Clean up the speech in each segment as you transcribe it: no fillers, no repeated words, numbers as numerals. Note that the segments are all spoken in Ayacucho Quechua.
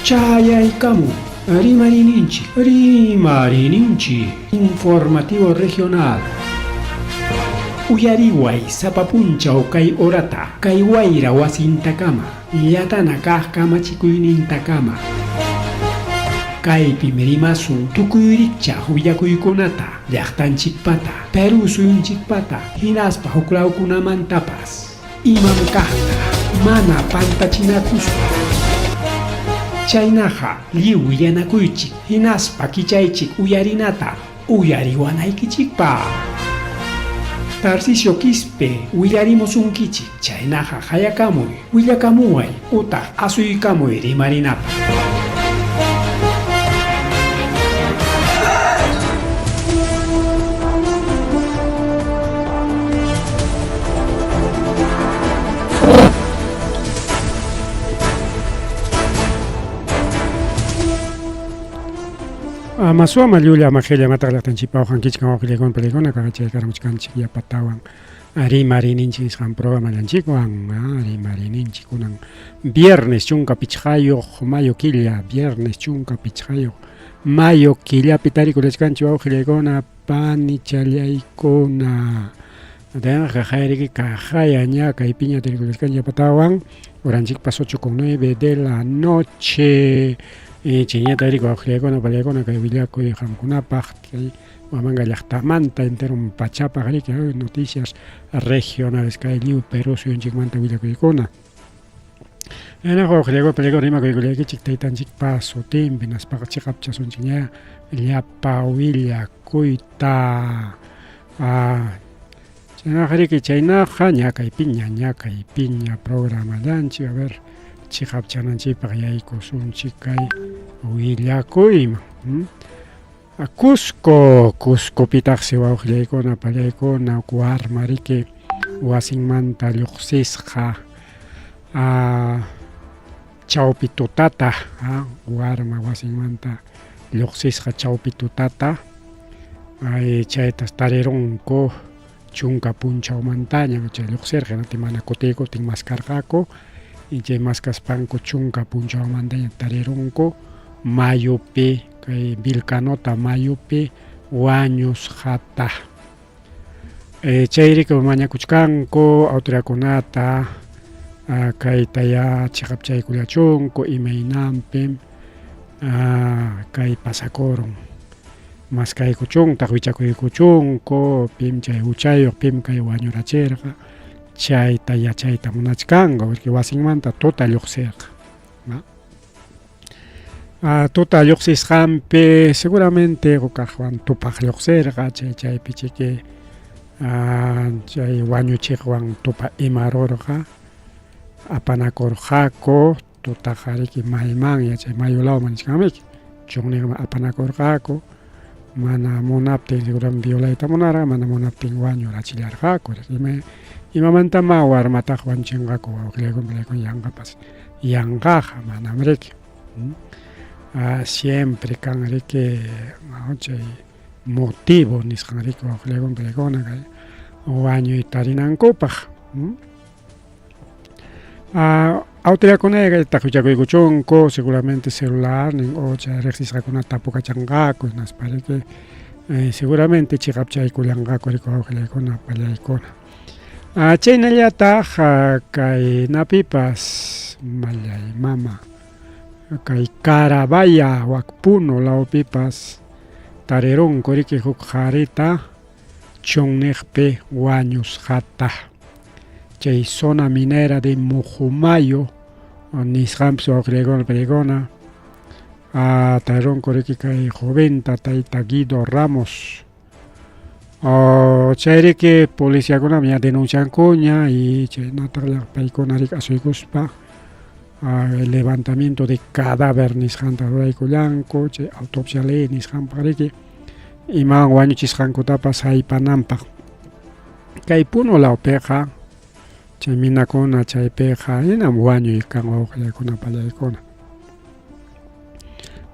Chayaykamun Rimariyninchik, Rimariyninchik, Informativo Regional. Uyariway sapa punchaw kay horata, kay wayra wasintakama, llatana kaq kamachikuynintakama. Kaypim rimasun tukuy rikchaq willakuykunata, llaqtanchikpata, Perú suyunchikpata, hinaspa huklawkunamantapas. Imam kaqta mana pantachinakuspa. Chaynaqa lliw willanakuychik hinaspa kichaychik uyarinata uyariwanaykichikpaq. Tarcisio Quispe willarimusunkichik, chaynaqa qayakamuy, willakamuway utaq asuykamuy rimarinapaq. Ama llulla ama qilla amataq llaqtanchikpa waqankichik wawqillaykuna palaykuna kaqachaykarmuchkanchik yapatawan Rimariyninchik nisqan programallanchikwan rimariyninchik kunan viernes 15 mayo killa, viernes 15 mayo killapi tarikulachkanchik wawqillaykuna panichallaykuna. Kaqayriki kaqaya ña kaypiña tarikulachkanchik yapatawan horanchikpas 8:09 de la noche. Chayñata riki wawqillaykuna panillaykuna kay willakuy qamkunapaq kay Huamanga llaqtamanta enteron pachapaq riki noticias regionales kay lliw Perú suyunchikmanta willakuykuna. Hina wawqillaykuna panillaykuna rimakuykullaykichik taytanchikpa sutinpi hinaspaqa chiqapchasunchikña llapa willakuyta. Chaynaqa riki chaynaqa ñakaypiña ñakaypiña programallanchik a ver chiqapchananchikpaq yaykusunchik kay willakuyman. Cusco, Cuscopitaqsi wawqillaykuna pallaykuna warma riki wasinmanta lluqsisqa chawpi tutata warma wasinmanta lluqsisqa chawpi tutata ay chaytas tarirunku chunka punchawmantaña chay lluqsirqa hinaptin mana kutiykuptin maskarqaku y chay maskaspanku chunka punchawmantaña tarirunku mayupi kay Vilcanota mayupi wañusqata. Chayrayku mañakuchkanku autoridadkunata kaytayá chiqapchaykullachunku imaynanpim kay pasakurun. Maskaykuchuntaq wichakuykuchunku pim chay huchayuq pim kay wañurachirqa chayta yachayta munachkanku porque wasinmanta tuta lluqsirqa. Tuta lluqsisqanpi seguramente hukaqwan tupaq lluqsirqa chay chaypi chiki chay wañuchiqwan tupa imarurqa apanakurqaku tutaqa riki maymanya chay mayu lawman nichkanmiki chunniqman apanakurqaku mana munaptin seguramente violayta munarqa mana munaptin wañurachillarqaku ima imamantamá warmataqa wañuchinqaku wawqillaykuna palaykuna yanqapas yanqaqa manam riki siempre kan riki chay motivo nisqan riki wawqillaykuna palaykuna kay wañuy tarinankupaq. Autoridadkunaqa taqwichakuykuchunku seguramente celularnin o chay riqsisqakunata tapukachanqaku hinaspa riki seguramente chiqapchaykullanqaku riki wawqillaykuna pallaykuna. Chaynallataq kay napipas mallay mama kay Carabaya wak Puno lawpipas tarirunku riki huk qharita chunniqpi wañusqata. Chay zona minera de Mujumayo nisqanpis wawqillaykuna pallaykuna tarirunku riki kay joventa tayta Guido Ramos. Chayriki policiakunam ña denunciankuña y chaynataq paykuna riki asuykuspa levantamiento de cadáver nisqanta ruraykullanku chay autopsia ley nisqanpaq riki imawan wañuchisqankutapas haypananpaq. Kay Puno lawpiqa chay minakuna chaypiqa hinam wañuy kan wawqillaykuna pallaykuna.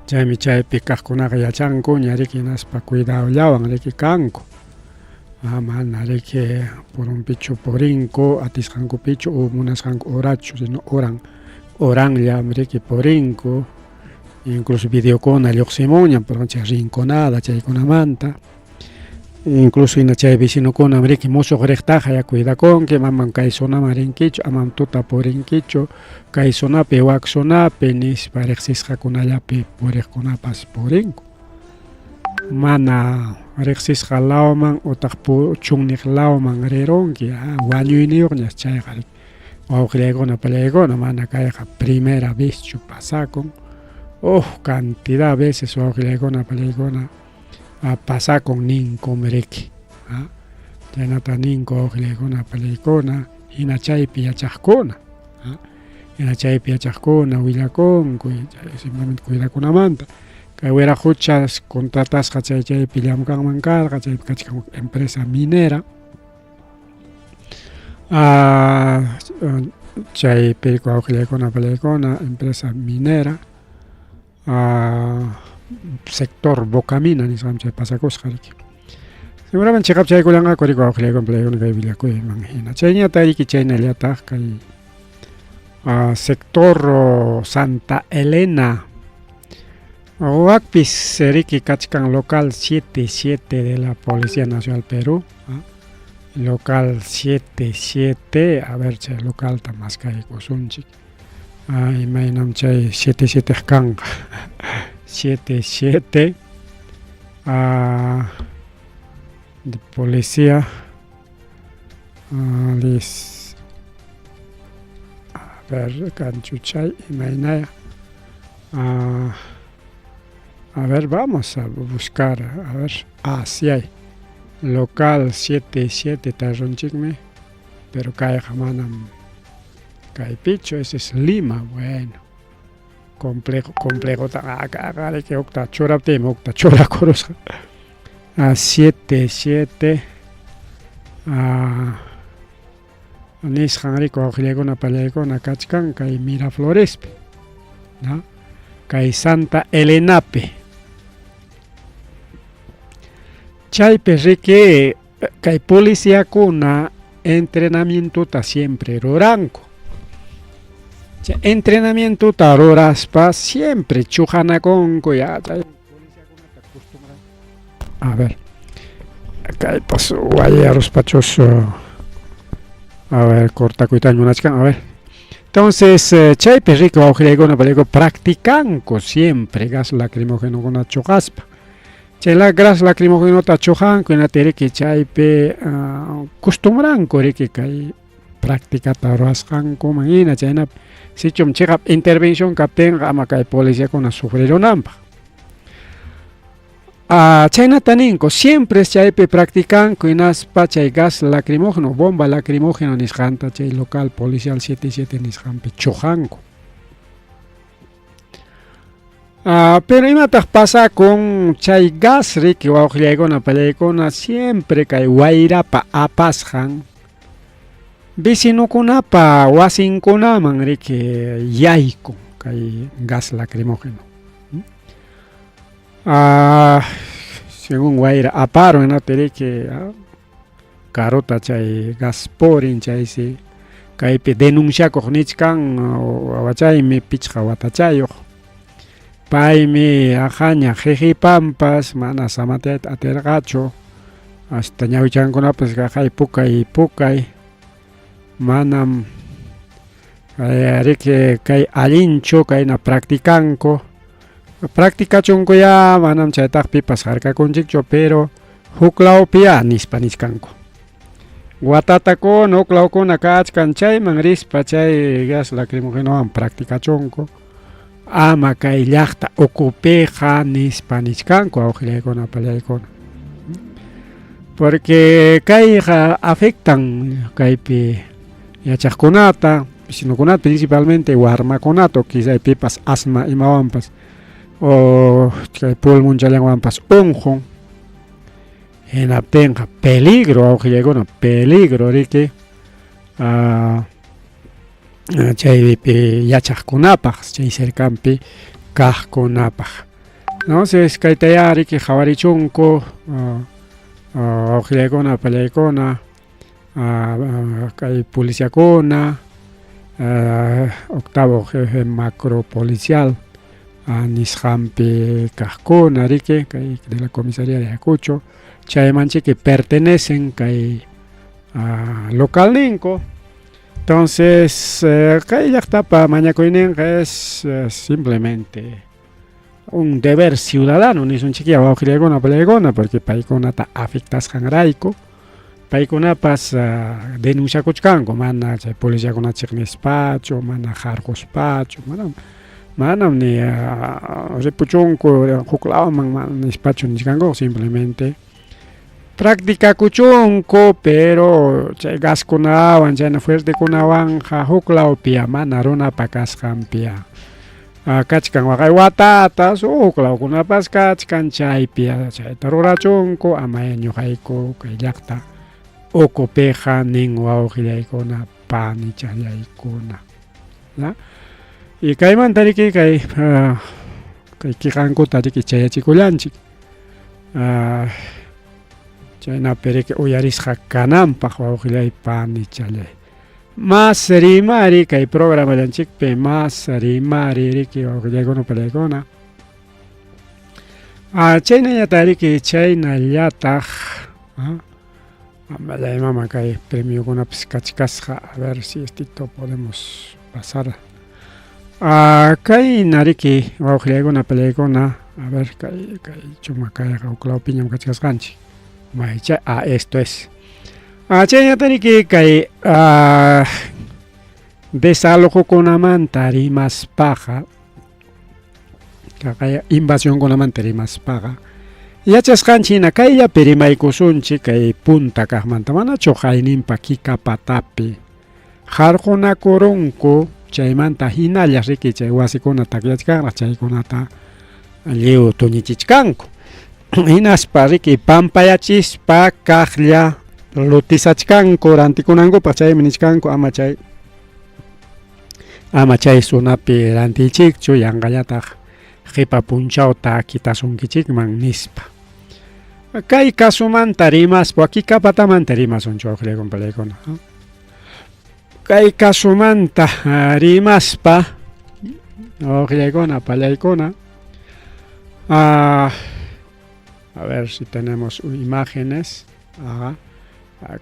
Chaymi chaypi kaqkunaqa yachankuña riki hinaspa cuidadollawan riki kanku. Mana riki purunpichu purinku atisqankupichu o munasqanku horachu sino horan horanllam riki purinku. Incluso videokuna lluqsimunñam, pero chay rinconada chaykunamanta. Incluso hina chay vecinokunam riki musuq riqtaqa ya cuidakunki, amam kay zonaman rinkichu, amam tuta purinkichu, kay zonapi wak zonapi nispa riqsisqakunallapi puriqkunapas purinku. Mana riqsisqa lawman utaq chunniq lawman rirunki, wañuyniyuqñas chayqa riki. Wawqillaykuna pallaykuna mana kayqa primera vezchu pasakun. Huk cantidad veces wawqillaykuna pallaykuna pasakun ninkum riki. Chaynata ninku wawqillaykuna pallaykuna hina chaypi yachaqkuna. Hina chaypi yachaqkuna willakunku simplemente cuidakunamanta. Kay wiraquchas contratasqa chay chaypi llamkanman karqa, chaypi kachkan empresa minera. Chaypi wawqillaykuna pallaykuna empresa minera sector Bocamina nisqam chay pasakusqa riki. Seguramente chiqap chaykullanqaku riki wawqillaykuna pallaykuna kay willakuyman hina. Chayñataq riki chaynallataq kay sector Santa Elena wakpis riki kachkan local 77 de la Policía Nacional Perú. Local 77, a ver chay localta maskaykusunchik. Imaynam chay 77 kanqa. 77 de policía lis a ver kanchu chay imaynaya. A ver, vamos a buscar, a ver, sí hay. Local 77 tarrunchikmi, pero kayqa manam kaypichu, ese es Lima, bueno. Complejo, complejota, riki hukta churaptiymi hukta churakurusqa. 77 nisqan riki wawqillaykuna pallaykuna kachkan kay Miraflorespi, ¿no? Kay Santa Elenapi. Chaypi riki kay policiakuna entrenamientota siempre ruranku. Chay entrenamientota ruraspa siempre chuqanakunku ya chay policiakunata costumbran. A ver, kaypas wayaruspachus a ver cortakuytaña munachkan, a ver. Entonces, chaypi riki wawqillaykuna pallaykuna practicanku siempre gas lacrimógenokuna chuqaspa. Chay gas lacrimógenota chuqanku hinata riki chaypi costumbranku riki kay practicata ruwasqankuman hina chaynapi sichum chiqap intervención kaptinqa ama kay policiakuna sufrirunanpaq. Chaynata ninku, siempre chaypi practicanku hinaspa chay gas lacrimógeno, bomba lacrimógeno nisqanta chay local policial 77 nisqanpi chuqanku. Pero imataq pasakun chay gas riki wawqillaykuna pallaykuna siempre kay wayrapa apasqan vecinokunapa wasinkunaman riki yaykun kay gas lacrimógeno. Según wayra aparun hinaptin riki karuta chay gas purin chaysi kaypi denunciakuq nichkan wawachaymi 5 watachayuq. Paymi aqaña qiqipampas mana samatiyayta atirqachu hasta ñawichankunapas qaqay pukay pukay manam riki kay allinchu kayna practicanku. Practicachunku ya manam chaytaq pipas harkakunchikchu pero huk lawpiya nispa nichkanku. Watatakuna huk lawkuna kachkan chayman rispa chay gas lacrimógenowan practicachunku ama kay llaqta ukupiqa nispa nichkanku wawqillaykuna pallaykuna. Porque kayqa afectan kaypi yachaqkunata, vecinokunata, principalmente warmakunata, quizá pipas asma imawanpas o chay pulmonchallanwanpas unqun. Hinaptinqa peligro wawqillaykuna, peligro riki chaypi yachaqkunapaq, chay cercanpi kaqkunapaq. Entonces kaytayá riki qhawarichunku wawqillaykuna pallaykuna kay policiakuna octavo jefe macro policial Nisqanpi kaqkuna riki kay de la comisaría de Ayacucho chaymanchiki pertenecen kay localninku entonces kay llaqtapa mañakuyninqa es simplemente un deber ciudadano nisunchikya wawqillaykuna palaykuna porque paykunata afectasqanrayku paykunapas denunciakuchkanku mana chay policiakuna chiqnispachu mana harquspachu manam manam ni ripuchunku huk lawman nispachu nichkanku simplemente practicakuchunku pero chay gaskunawan chayna fuertekunawanqa huk lawpiya mana runapa kasqanpiya kachkan waqay watatas huk lawkunapas kachkan chaypiya chayta rurachunku amaya ñuqayku kay llaqta ukupiqa nin wawqillaykuna panichallaykuna y kaymanta riki kay kay kiqankuta riki chayachikullanchik chaynapi riki uyarisqa kananpaq wawqillay panichallay mas rimari kay programallanchikpi mas rimari riki wawqillaykuna palaykuna chaynallataq riki chaynallataq mama kay premiokunapis kachkasqa a ver si estito podemos pasar kayna riki wawqillaykuna palaykuna a ver kay kay chuma kayqa huk lawpiñam kachkasqanchik maycha esto es chaynata riki kay desalojokunamanta rimaspaqa kaqay invasionkunamanta rimaspaqa yachasqanchik hina kayllapi rimaykusunchik kay punta kaqmanta manachu qayninpa kikapatapi harqunakurunku chaymanta hinalla riki chay wasikuna takyachkanraq chaykunata lliw tuñichichkanku hinaspa riki pampayachispa kaqlla lotisachkanku rantikunankupaq chaymi nichkanku ama chay ama chay zonapi rantiychikchu yanqallataq qipa punchawta kitasunkichikman nispa kay casomanta rimaspa kikapatamanta rimasunchu wawqillaykuna palaykuna kay casomanta rimaspa wawqillaykuna palaykuna a ver si tenemos imágenes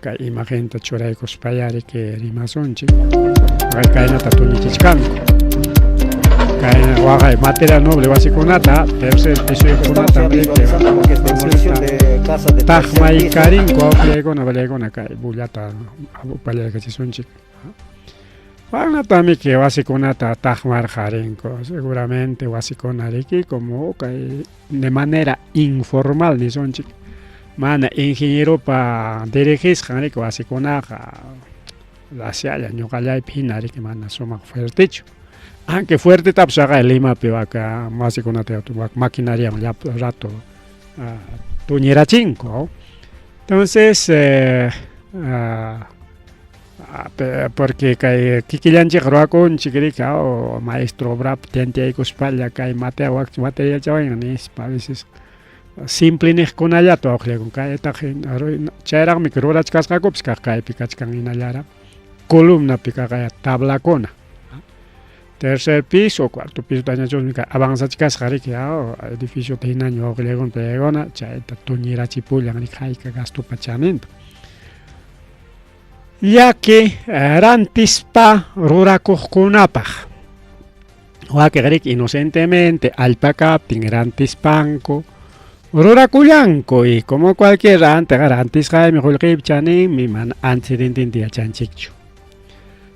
kay imagenta churaykuspaya riki rimasunchik kaynata tuñichichkanku kay waqay material noble wasikunata tercer pisoykunata taqmaykarinku wawqillaykuna pallaykuna kay bullata pallaykachisunchik Manatami que wasikunata taqmarqarinku seguramente wasikuna riki como kay de manera informal nisunchik mana ingenieropa dirigisqan riki wasikunaqa lasyalla ñuqallaypi hina riki mana sumaq fuertechu aunque fuertetapas haqay Limapi waka wasikunata maquinariawan llapa rato tuñirachinku entonces porque kay kikillanchik ruwakunchik riki maestro obrapi tanteaykuspalla kay materialchawan nispa a veces simple niqkunallata waqllakun kaytaq chayraqmi rurachkasqakupis kaq kaypi kachkan hinallaraq columnapi kaqaya tablakuna tercer piso cuarto piso tañachusmi kay avanzachkasqa riki edificiota hinaña wawqillaykuna pallaykuna chayta tuñirachipullan riki hayka gastopa chaninta llaki rantispa rurakuqkunapaq wakiq riki inocentemente allpa kaptin rantispanku rurakullanku y como cualquier rantiqa rantisqaymi qullqiypi chaninmi mana antecedentinta yachanchikchu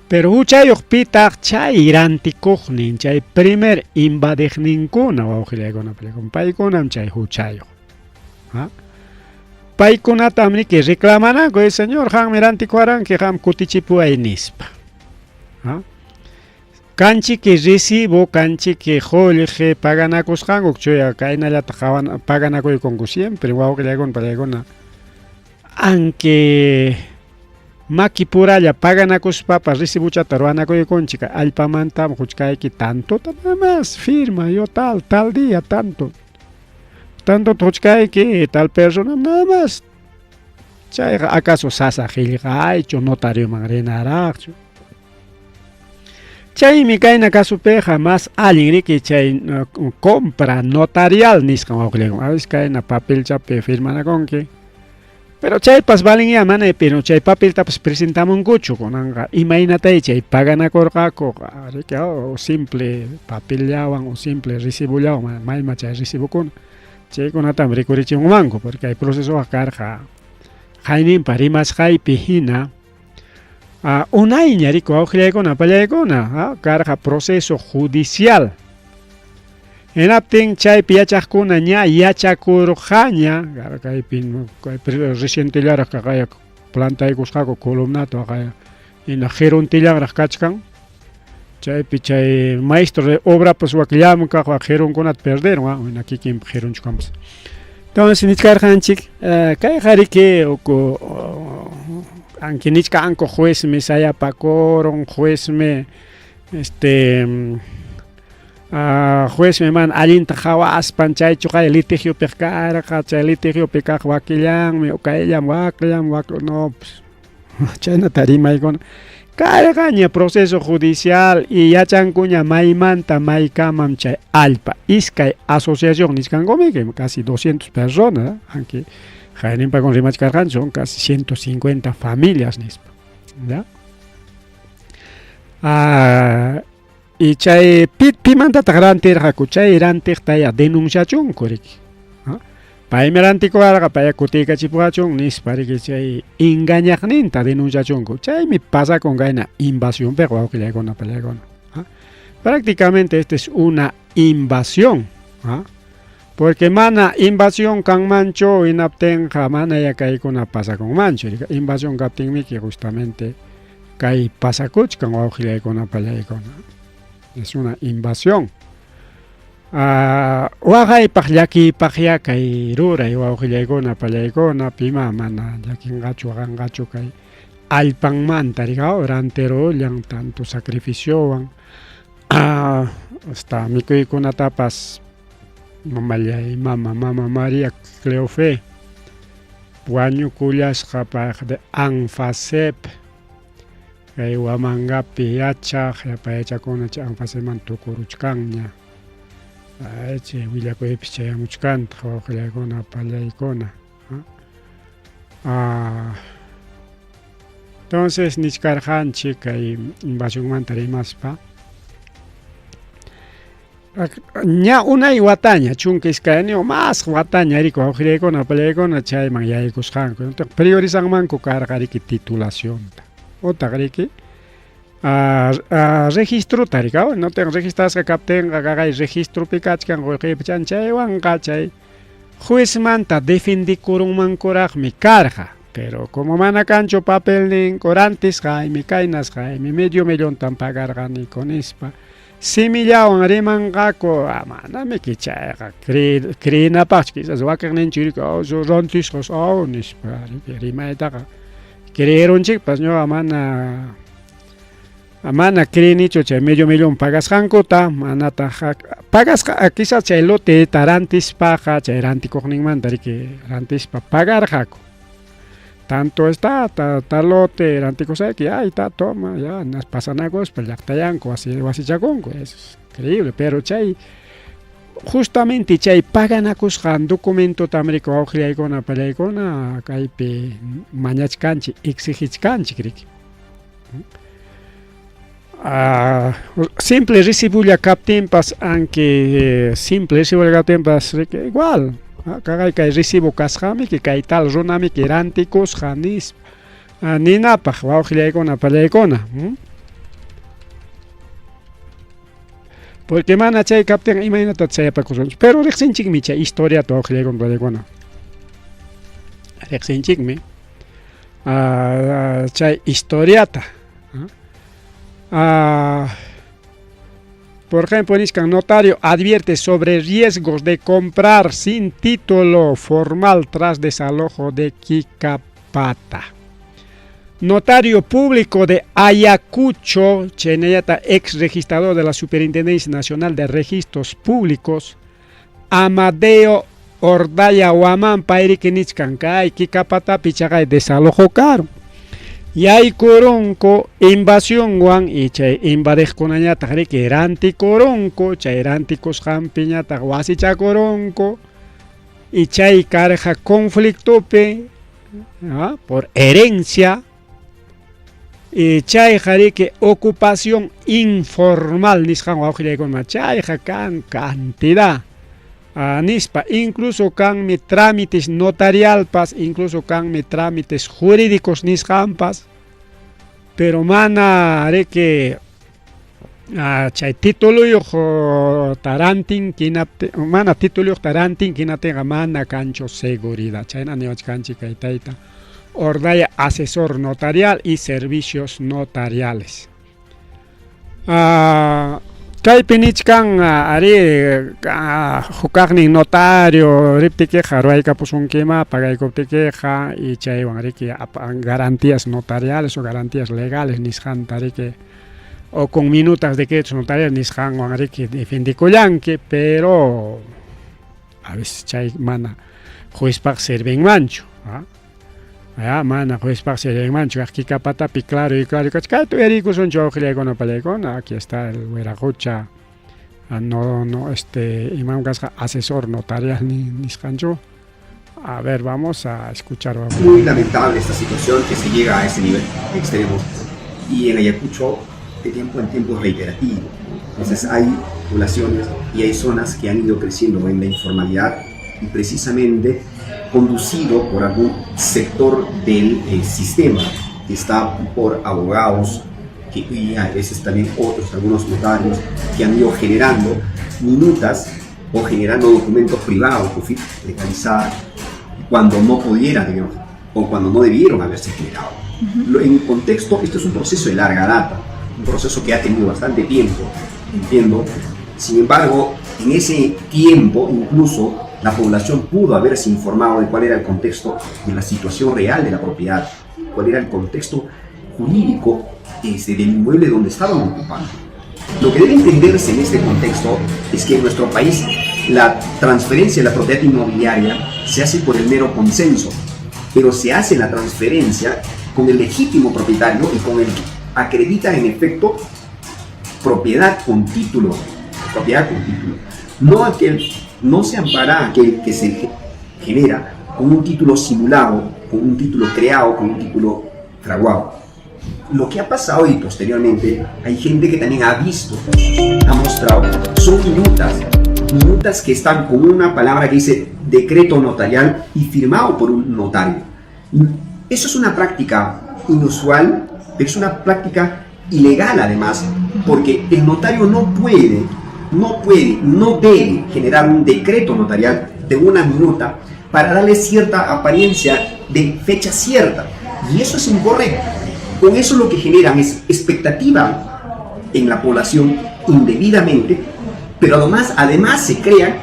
pero huchayuq pitaq chay rantikuqnin chay primer invadiqninkuna wawqillaykuna paykunam chay huchayuq paykunatam riki reclamananku señor qammi rantikuwaranki qam kutichipuway nispa kanchiki recibo kanchiki qullqi paganakusqanku chuya kaynallata qawan paganakuykunku siempre wawqillaykuna pallaykuna aunque makipuralla paganakuspapas recibochata ruwanakuykunchik allpamantam quchkayki tantota nada más firma yo tal tal día tanto tanto quchkayki tal persona nada más chayqa acaso sasa qillqaychu notarioman rinaraqchu. Chaymi kayna casupiqa más allin riki chay compra notarial nisqan wawqillaykuna. A veces kayna papelchapi firmanakunki. Pero chaypas valinya mana, pero chay papeltapas presentamunkuchu kunanqa imaynatay chay paganakurqaku riki o simple papellawan o simple recibollawan mayma chay recibokuna chaykunatam rikurichimunmanku porque kay procesoqa karqa qayninpa rimasqaypi hina unayña riku wawqillaykuna pallaykuna karqa proceso judicial. Hinaptin chaypi yachaqkuna ña yachakurqaña, kaypi recientellaraq kaqaya plantaykusqaku columnata waqaya hina qiruntillanraq kachkan. Chaypi chay maestro de obrapas wak llamkaq wak qirunkunata perderun, hina kikinpa qirunchu kanpas. Entonces nichkarqanchik kayqa riki uku anki nichkanku juezmi sayapakurun, juezmi este juezmi mana allinta qhawaspan chaychu qay litigiopiq karqa, chay litigiopi kaq wakillanmi o kayllam wakllam wak no pues chaynata rimaykuna. Karqaña proceso judicial y yachankuña maymanta maykamam chay allpa iskay asociación nichkankumi casi 200 personas, aunque qayninpakuna rimachkarqanchik son casi 150 familias nispa, ¿ya? Y chay pimantataq rantirqaku chay rantiqta ya denunciachunku riki. Paymi rantikuwarqa paya kutiykachipuwachun nispa riki chay engañaqninta denunciachunku. Chaymi pasakun kayna invasionpiqa wawqillaykuna pallaykuna. Prácticamente esta es una invasión. Porque mana invasión kanmanchu hinaptinqa mana ya kaykuna pasakunmanchu. Invasión kaptinmiki justamente kay pasakuchkan wawqillaykuna pallaykuna. Es una invasión. Waqaypaq llakiypaqya kay ruray wawqillaykuna pallaykuna pima mana llakinqachu waqanqachu kay allpanmanta rikaw rantirullan tanto sacrificiowan hasta mikuykunatapas mamallay mama mama María Cleofé wañukullasqa payqa de Anfasep kay Huamangapi yachaq llapa yachakuna chay Anfaseman tukuruchkanña. Ay chay willakuypis chayamuchkantaq wawqillaykuna pallaykuna. Entonces nichkarqanchik kay invasionmanta rimaspa ña unay wataña 12 más wataña riki wawqillaykuna pallaykuna chayman yaykusqanku. Priorizanmanku karqa riki titulacionta utaq riki registrota riki no tengo registrasqa kaptinqa kaqay registropi kachkan qullqiypi chaywanqa chay juezmanta defendikurunmankuraqmi karqa. Pero como mana kanchu papelninku rantisqaymi kaynasqaymi medio millontan pagarqaniku nispa simillawan rimanqaku manamiki chayqa creenapaqchu quizás wakiqninchik riki rantisqas nispa rimaytaqa creerunchikpas ñuqa mana creenichu chay medio millón pagasqankuta manataq pagasqa quizás chay loteta rantispaqa chay rantikuqninmanta riki rantispa pagarqaku. Tanto está, ta lote rantikusayki, ya está, toma, ya, nas pasanakuspa llaqtayanku wasichakunku, es increíble, pero chay justamente chay paganakusqan documentotam riki wawqillaykuna pallaykuna kaypi mañachkanchik exigichkanchik riki. Simple recibulla kaptinpas aunque simple recibulla kaptinpas riki igual kaqay kay recibo kasqamiki kay tal runamiki rantikusqa nispa ninapaq wawqillaykuna pallaykuna. Porque mana chay kaptin imaynata chayapakusunchik pero riqsinchikmi chay historiata wawqillaykuna pallaykuna. Riqsinchikmi chay historiata. Por ejemplo, nichkan notario advierte sobre riesgos de comprar sin título formal tras desalojo de Kikapata. Notario público de Ayacucho, chaynallata ex registrador de la Superintendencia Nacional de Registros Públicos, Amadeo Ordaya Huamán payriki nichkan kay Kikapatapi chaqay desalojo karun. Yaykurunku invasionwan y chay invadiqkunañataq riki rantikurunku, chay rantikusqanpiñataq wasichakurunku y chay karqa conflictopi por herencia y chayqa riki ocupación informal nisqan wawqillaykuna chayqa kan cantidad nispa incluso kanmi trámites notarialpas incluso kanmi trámites jurídicos nisqanpas pero mana riki chay tituluyuq tarantin kinapti mana tituluyuq tarantin kinaptinqa mana kanchu seguridad chayna niwachkanchik kay tayta Ordaya asesor notarial y servicios notariales. Kaypi nichkan arí hukaqnin notario riptikiqa ruwaykapusunkima pagaykuptikiqa y chaywan riki garantías notariales o garantías legales nisqanta riki o con minutas de créditos notariales nisqanwan riki defendikullanki pero a veces chay mana juezpaq sirvinmanchu Ya, mana juezpaq sirvinmanchu kikapatapi claro y claro kachkayta uyariykusunchu wawqillaykuna pallaykuna aquí está el wiraqucha no no este imam kasqa asesor notarial nisqanchu a ver vamos a escuchar muy lamentable esta situación que se llega a ese nivel extremo y en Ayacucho de tiempo en tiempo es reiterativo entonces hay poblaciones y hay zonas que han ido creciendo en la informalidad y precisamente conducido por algún sector del sistema que está por abogados que, y a veces también otros, algunos notarios que han ido generando minutas o generando documentos privados o legalizadas cuando no pudieran, digamos, o cuando no debieron haberse generado. En contexto, esto es un proceso de larga data, un proceso que ha tenido bastante tiempo, entiendo. Sin embargo, en ese tiempo incluso la población pudo haberse informado de cuál era el contexto de la situación real de la propiedad, cuál era el contexto jurídico del inmueble donde estaban ocupando. Lo que debe entenderse en este contexto es que en nuestro país la transferencia de la propiedad inmobiliaria se hace por el mero consenso, pero se hace la transferencia con el legítimo propietario y con el que acredita en efecto propiedad con título, propiedad con título. No aquel, no se ampara aquel que se genera con un título simulado, con un título creado, con un título fraguado. Lo que ha pasado y posteriormente hay gente que también ha visto, ha mostrado, son minutas, minutas que están con una palabra que dice decreto notarial y firmado por un notario. Eso es una práctica inusual, pero es una práctica ilegal además, porque el notario no puede, no puede, no debe generar un decreto notarial de una minuta para darle cierta apariencia de fecha cierta. Y eso es incorrecto. Con eso lo que generan es expectativa en la población indebidamente, pero además, además se crean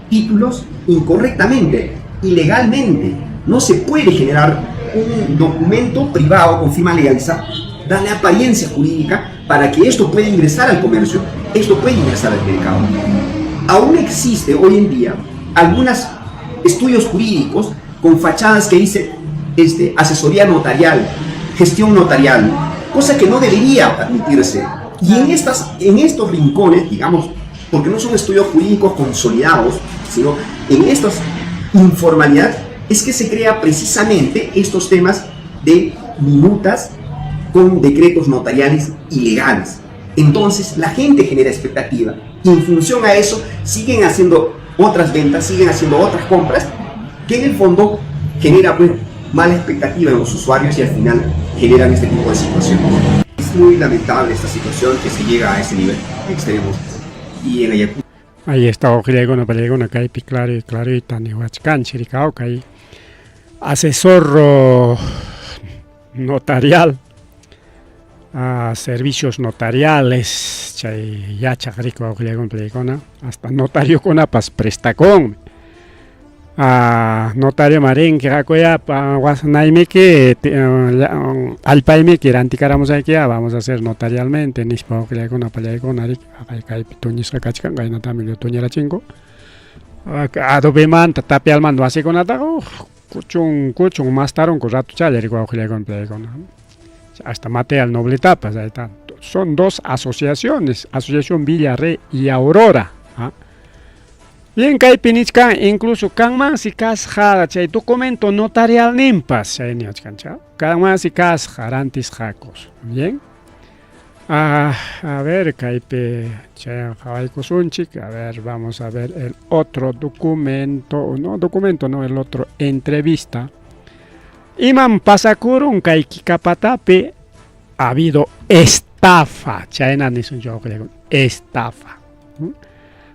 títulos incorrectamente, ilegalmente. No se puede generar un documento privado con firma legalizada, darle apariencia jurídica para que esto pueda ingresar al comercio, esto pueda ingresar al mercado. Aún existe hoy en día algunos estudios jurídicos con fachadas que dice asesoría notarial, gestión notarial, cosa que no debería admitirse. Y en estos rincones, digamos, porque no son estudios jurídicos consolidados, sino en estas informalidad, es que se crea precisamente estos temas de minutas con decretos notariales ilegales. Entonces la gente genera expectativa y en función a eso siguen haciendo otras ventas, siguen haciendo otras compras que en el fondo genera pues mala expectativa en los usuarios y al final generan este tipo de situaciones. Es muy lamentable esta situación que se llega a ese nivel extremo y en Ayacucho. Ahí está wawqillaykuna pallaykuna kaypi claro y clarita niwachkanchik rikawkay asesor notarial servicios notariales chay yachaq riki wawqillaykuna pallaykuna hasta notariokunapas prestakunmi notario marinki hakuyá naymiki allpaymiki rantikaramusaykiya vamos a hacer notarialmente nispa wawqillaykuna pallaykuna riki kaypi tuñisqa kachkan kaynatami tuñirachinku adobemanta tapialmanta wasikunataqa kuchun kuchun mastarunku ratuchalla riki wawqillaykuna pallaykuna. Hasta maté al nobletapas, ahí está. Son dos asociaciones, Asociación Villa Rey y Aurora. ¿Ah? Bien, kaypi nichkan, incluso kanmansi kasqa chay documento notarialninpas, chay nichkan, kanmansi kasqa rantisqakus. Bien. Ah, a ver, kaypi chay qhawaykusunchik. A ver, vamos a ver el otro documento, no documento, no, el otro entrevista. Imam pasakurun kay Kikapatapi ha habido estafa, chayna nisunchik wawqillaykuna, estafa.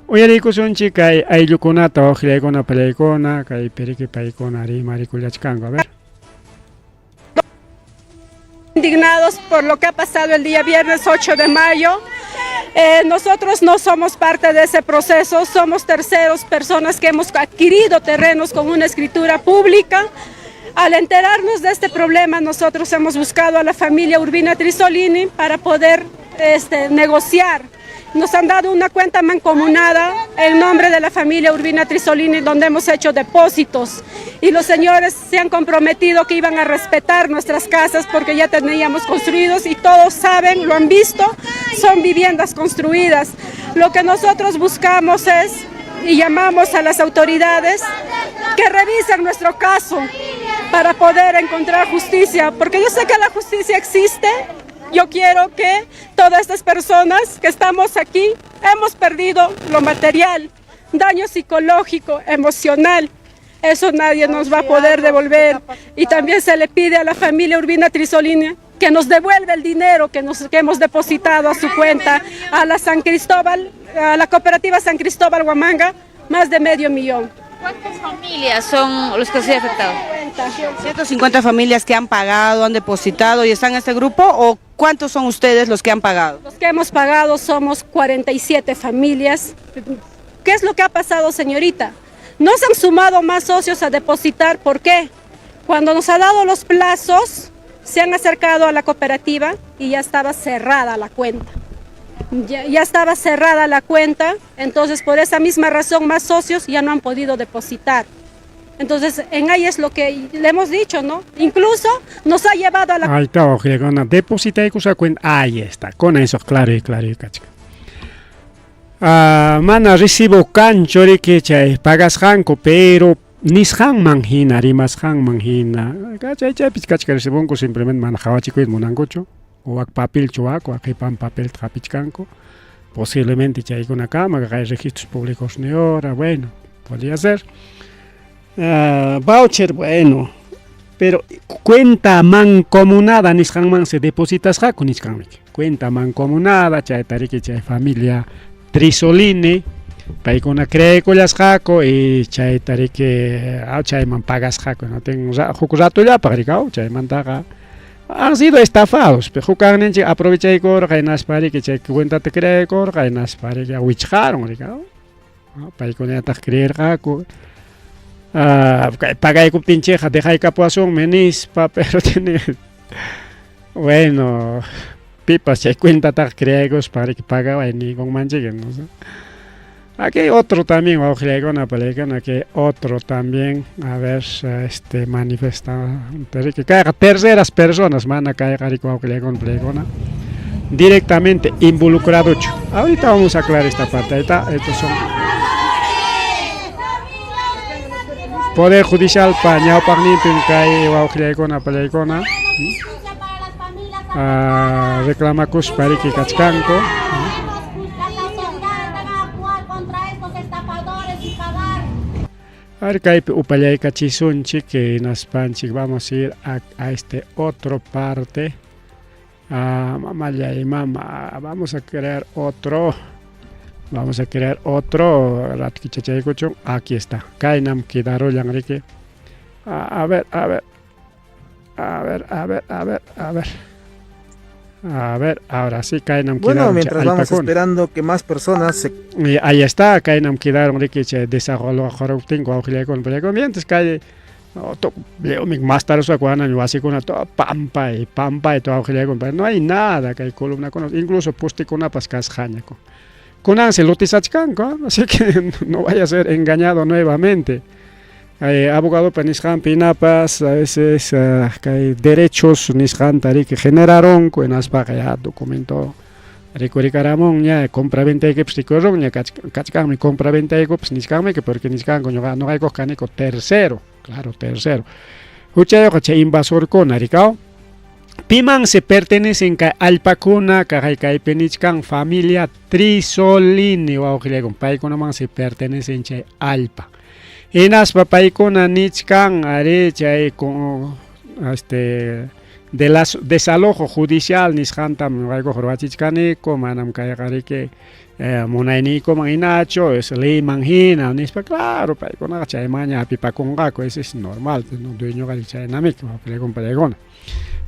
Uyariykusunchik kay ayllukunata wawqillaykuna pallaykuna, kay piriki paykuna rimarikullachkanku, a ver. Indignados por lo que ha pasado el día viernes 8 de mayo. Nosotros no somos parte de ese proceso, somos terceros, personas que hemos adquirido terrenos con una escritura pública. Al enterarnos de este problema, nosotros hemos buscado a la familia Urbina Trisolini para poder negociar. Nos han dado una cuenta mancomunada en nombre de la familia Urbina Trisolini, donde hemos hecho depósitos. Y los señores se han comprometido que iban a respetar nuestras casas porque ya teníamos construidos y todos saben, lo han visto, son viviendas construidas. Lo que nosotros buscamos es, y llamamos a las autoridades, que revisen nuestro caso para poder encontrar justicia, porque yo sé que la justicia existe. Yo quiero que todas estas personas que estamos aquí hemos perdido lo material, daño psicológico, emocional. Eso nadie nos va a poder devolver. Y también se le pide a la familia Urbina Trisolini que nos devuelva el dinero que hemos depositado a su cuenta, a la San Cristóbal, a la cooperativa San Cristóbal Huamanga, más de 500.000. ¿Cuántas familias son los que se han afectado? 150 familias que han pagado, han depositado y están en este grupo, ¿o cuántos son ustedes los que han pagado? Los que hemos pagado somos 47 familias. ¿Qué es lo que ha pasado, señorita? No se han sumado más socios a depositar, ¿por qué? Cuando nos ha dado los plazos, se han acercado a la cooperativa y ya estaba cerrada la cuenta. Ya estaba cerrada la cuenta, entonces por esa misma razón más socios ya no han podido depositar. Entonces, en ahí es lo que le hemos dicho, ¿no? Incluso nos ha llevado a la... Ahí está, ojigona, deposita y cosa cuenta. Ahí está, con eso, claro y claro y cachica. Ah, mana recibo kancho riki chay pagasqanku, pero nisqanman hina, rimasqanman hina. Chay chaypis kachka recibonku, simplemente mana qhawachikuyta munankuchu. Wak papelchu wak, qipan papelta hapichkanku. Posiblemente chaykunakama, hay registros públicos ni hora, bueno, podría ser. Voucher, bueno, pero cuenta mancomunada nisqanman se depositasqaku nichkanmiki. Cuenta mancomunada, chayta riki chay familia Trisolini, paykuna creekullasqaku y chayta riki chayman pagasqaku, no ten huk ratullapaq rikaw, chaymantaqa han sido estafados, pero huk kaqninchik aprovechaykurqa hinaspa riki chay cuentata creekurqa hinaspa riki wichqarun rikaw. Paykunataq creerqaku. Pagaykuptinchikqa dejaykapuwasunmi nispa, pero tiene bueno, pipas chay cuentataqa creaykuspa riki pagaway niykunmanchik, no sé. Aquí hay otro también, wawqillaykuna palaykuna, aquí hay otro también, a ver, manifesta, que kayqa terceras personas, mana kayqa riki wawqillaykuna palaykuna, directamente involucradochu. Ahorita vamos a aclarar esta parte, ahí está, estos son Poder Judicial pa ñawpaqninpim kay wawqillaykuna palaykuna reclamakuspa riki kachkanku. A ver, kaypi upallaykachisunchik hinaspanchik, vamos a ir a este otro parte. Mamallay, mama, vamos a crear otro. Vamos a crear otro ratkichachaykuchun. Aquí está. Kaynam quedarullan riki. A ver, a ver. A ver, a ver, a ver, a ver. A ver, ahora sí, kaynam Bueno, quedaron mientras vamos alpakuna. esperando que más personas se... Y ahí está, kaynam quedaron riki chay desarrollo joruptinko awqillaykuna palaykuna. Mientras kay más tarde cuando wasikuna todo pampa y pampa y todo awqillaykuna, pero no hay nada kay columnakuna, incluso postikunapas kasqañaku. Kunan se lotizachkanku, ¿eh? Así que no vaya a ser engañado nuevamente. Kay abogadopa nisqanpi hinapas a veces kay derechos nisqanta riki generarunku hinaspaqa ya documento rikurikaramunña compraventaykipas rikurunña kachkanmi compraventaykupas nichkanmiki porque nichkanku ñuqa ñuqaykuqa kaniku tercero claro tercero huchayuqqa chay invasorkuna rikaw pimansi pertenecen kay allpakuna kaqay kaypi nichkan familia Trisolini wawqillaykuna paykunamansi pertenecen chay allpa hinaspa paykuna nichkan arí chay este de las desalojo judicial nisqantam ñuqaykuqa ruwachichkaniku manam kayqa riki munayniykuman hinachu es leyman hina nispa claro paykunaqa chaymanña hapipakunqaku ese es normal no dueñoqa chaynamiki wawqillaykuna pallaykuna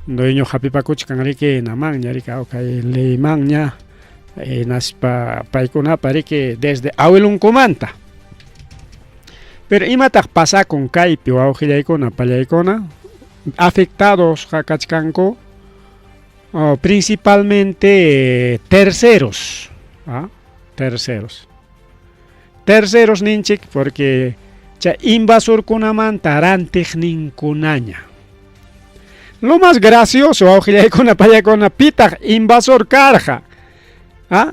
dueño hapipakuchkan riki hinamanña riki kay leymanña hinaspa paykunapa riki desde awilunkumanta pero imataq pasakun kaypi wawqillaykuna pallaykuna afectados kachkanku principalmente terceros ¿ah? Terceros terceros ninchik porque chay invasorkunamanta rantiqninkunaña lo más gracioso wawqillaykuna pallaykuna pitaq invasor karqa ¿ah?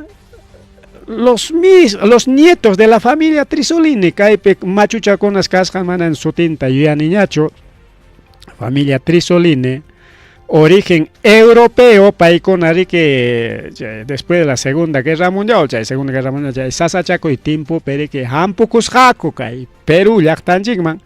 Los mis, los nietos de la familia Trisolini kaypi machuchakunas kasqan manan sutinta yuyaniñachu familia Trisolini origen europeo paykuna riki después de la segunda guerra mundial chay segunda guerra mundial chay sasachakuy timpupi riki hampukusqaku kay Perú llaqtanchikman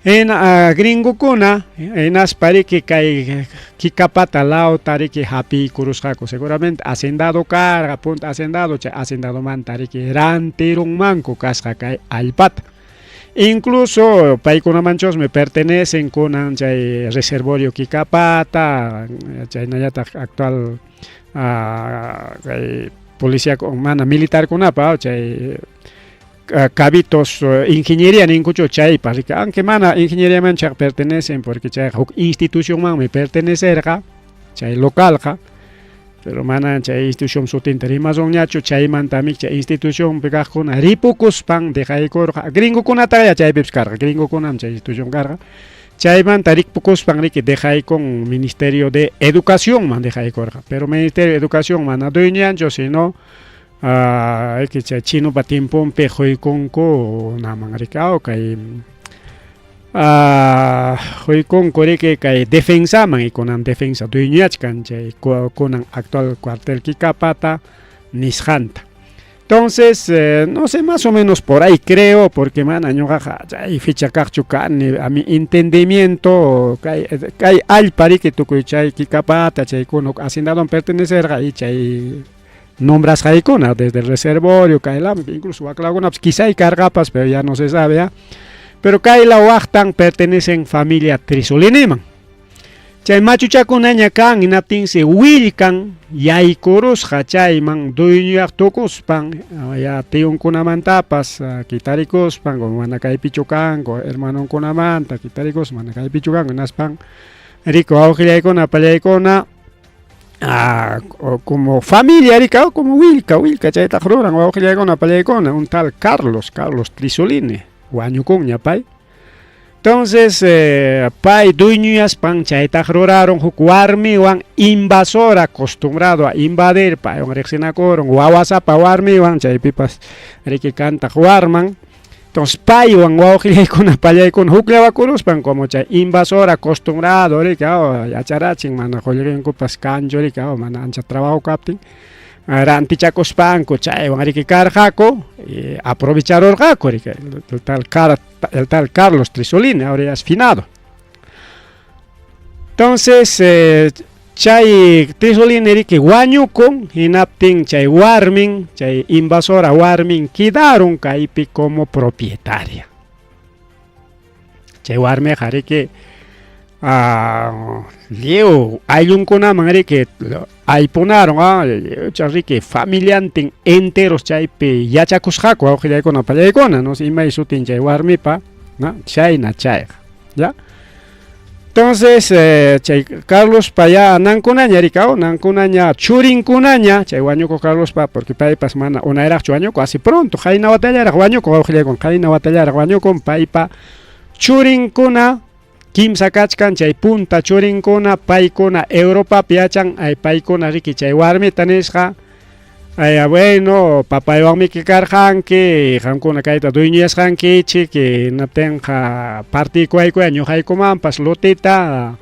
hina gringokuna hinaspa riki kay Kikapata lawta riki hapiykurusqaku seguramente hacendado karqa punta hacendado chay hacendadomanta riki rantirunmanku kasqa kay allpata incluso paykunamanchusmi pertenecen kunan chay reservorio Kikapata chaynallataq actual kay policía mana militarkunapa chay cabitos ingeniería ninkuchu chaypa riki aunque mana ingenieriaman chayqa pertenecen porque chayqa huk institucionmanmi pertenecerqa chay localqa pero mana chay institución sutinta rimasunñachu chaymantami chay institucionpi kaqkuna ripukuspan dejaykurqa gringokunataqa chaypipas karqa gringokunam chay institución karqa chaymanta ripukuspan riki dejaykun ministerio de educacionman dejaykurqa pero ministerio de educación mana dueñanchu sino riki chay chinopa tiemponpi quykunku naman riki kay quykunku riki kay defensaman y kunan defensa dueñachkan chay kunan actual cuartel Kikapata nisqanta entonces no sé más o menos por ahí creo porque mana ñuqaqa chay fecha kaqchu kani a mi entendimiento kay kay allpa riki tukuy chay Kikapata chaykuna huk hacendadoman pertenecerqa y chay nombrasqaykuna desde el reservorio kaylaman incluso waklakunapas quizá karqapas pero ya no se sabe ¿ya? Pero kayla waqtan pertenecen familia Trisoliniman chay machuchakunaña kan hinaptinsi willkan yaykurusqa chayman dueñoyaq tukuspan ya tiyunkunamantapas kitarikuspan mana kaypichu kanku hermanonkunamanta kitarikuspan mana kaypichu kanku hinaspan riki wawqillaykuna pallaykuna como familia rika como willka willka chaytaq ruran wawqillaykuna pallaykuna un tal Carlos Carlos Trisolini wañukunña pay entonces pay dueñuyaspan chaytaq rurarun huk warmiwan invasor acostumbrado a invadir paywan riqsinakurun wawasapa warmiwan chaypipas riki kantaq warman entonces paywan wawqillaykuna pallaykuna hukllawakuruspan como chay invasor acostumbrado riki yacharachin mana qullqinkupas kanchu riki mana ancha trabajo kaptin rantichakuspanku chaywan riki karqaku aprovecharurqaku riki el tal Carlos Trisolini ahora ya es finado entonces chay Trisolini riki wañukun hinaptin chay warmin chay invasora warmin quedaron kaypi como propietaria chay warmiqa riki lliw ayllunkunaman riki aypunaron lliwcha riki familiantin enteros chaypi yachakusqaku wawqillaykuna pallaykuna no sé imay sutin chay warmipa no chayna chayqa ya entonces chay Carlospa ya nankunaña riki nankunaña churinkunaña chay wañukuq Carlospa porque paypas mana unayraqchu wañukun así pronto qayna watallaraq wañukun wawqillaykuna qayna watallaraq wañukun paypa Churinkuna kimsa kachkan chay punta churinkuna paykuna Europapi yachan ay paykuna riki chay warmita nisqa ay bueno papaywanmiki karqanki qamkuna kayta dueñoyasqankichik hinaptinqa partiykuwaykuya ñuqaykumanpas lotita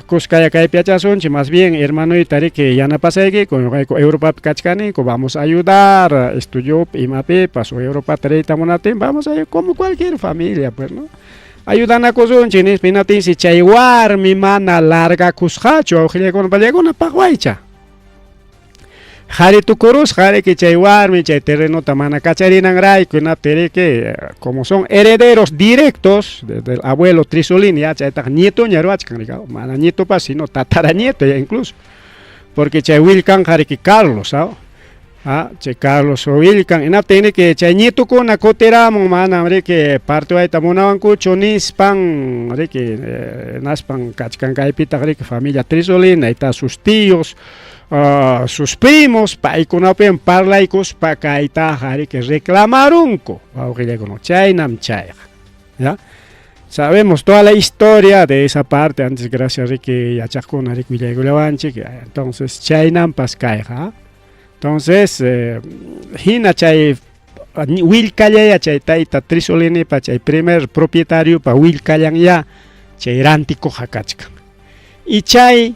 kuskaya kaypi yachasunchik más bien hermanoyta riki yanapasaykiku ñuqayku Europapi kachkaniku vamos a ayudar estudiopi imapipas o Europata riyta munaptin vamos a como cualquier familia pues no ayudanakusunchik nispa hinaptinsi chay warmi mana largakusqachu wawqillaykuna pallaykuna paqwaycha qhari tukurusqa riki chay warmi chay terrenota mana kacharinanrayku hinaptin riki como son herederos directos del abuelo Trisolini ya chaytaqa nietoña ruwachkan riki mana nietopas sino tataranieto ya incluso porque chay willkanqa riki Carlos ¿ah? Ah, chay Carlos willkan hinaptin riki chay nietukuna kutiramun manam riki partiwayta munawankuchu nispan riki hinaspan kachkan kaypitaq riki familia Trisolini ahí sus tíos sus primos paykunapim parlaykuspa kaytaqa riki reclamarunku wawqillaykuna chaynam chayqa ya sabemos toda la historia de esa parte antes gracias riki yachaqkuna riki willaykullawanchik entonces chaynampas kayqa entonces hina chay willkallaya chay tayta Trisolinipa chay primer propietariopa willkallanya chay rantikuqqa kachkan y chay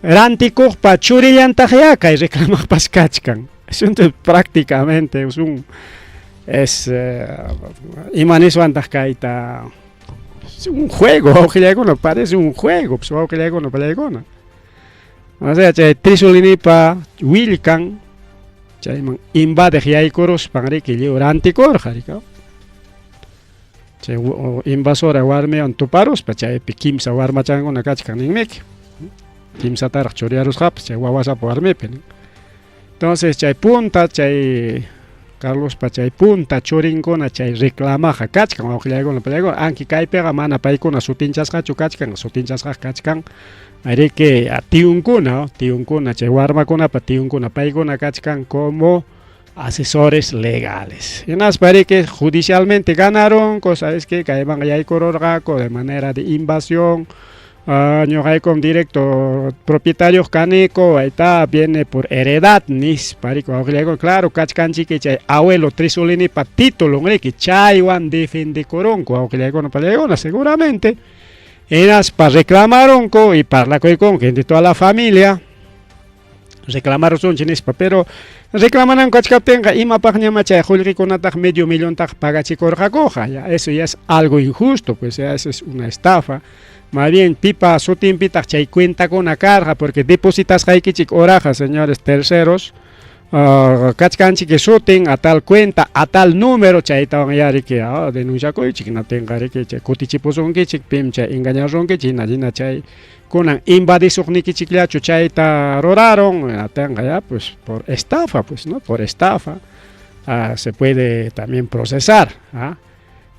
rantikuqpa churillantaqya kay reclamaqpas kachkan asunto prácticamente es un es ima niswantaq kayta es un juego wawqillaykuna parece un juego pues wawqillaykuna pallaykuna o sea chay Trisolinipa willkan chayman invadeq yaykuruspan riki lliw rantikurqa riki chay invasora warmiwan tuparuspa chaypi kimsa warmachankuna kachkan ninmiki kimsataraq churiyarusqapas chay wawasapa warmipi nin entonces chay punta chay Carlospa chay punta churinkuna chay reclamaqa kachkan wawqillaykuna pallaykuna anki kaypiqa mana paykuna sutinchasqachu kachkan sutinchasqaqa kachkan riki tiyunkuna tiyunkuna chay warmakunapa tiyunkuna paykuna kachkan como asesores legales hinaspa riki judicialmente ganarunku sabes que kaymanqa yaykururqaku de manera de invasión ñuqaykum directo propietario kaniku ahí viene por heredad nispa riki wawqillaykuna claro kachkanchiki chay abuelo Trisolinipa título riki chaywan defendekurunku wawqillaykuna pallaykuna seguramente hinaspa reclamarunku y parlakuykunku entre toda la familia reclamarusunchik nispa pero reclamananku kachkaptinqa imapaqñama chay qullqikunataq medio millontaq pagachikurqakuqa ya eso ya es algo injusto pues ya eso es una estafa más bien pipa sutinpitaq chay cuentakuna karqa porque depositasqaykichik uraqa señores terceros kachkanchik sutin a tal cuenta a tal número chaytawan ya riki denunciakuychik hinaptinqa riki chay kutichipusunkichik pim chay engañarunkichik hina hina chay kunan invadisuqnikichikllachu chayta ruraron hinaptinqa ya pues por estafa pues no por estafa se puede también procesar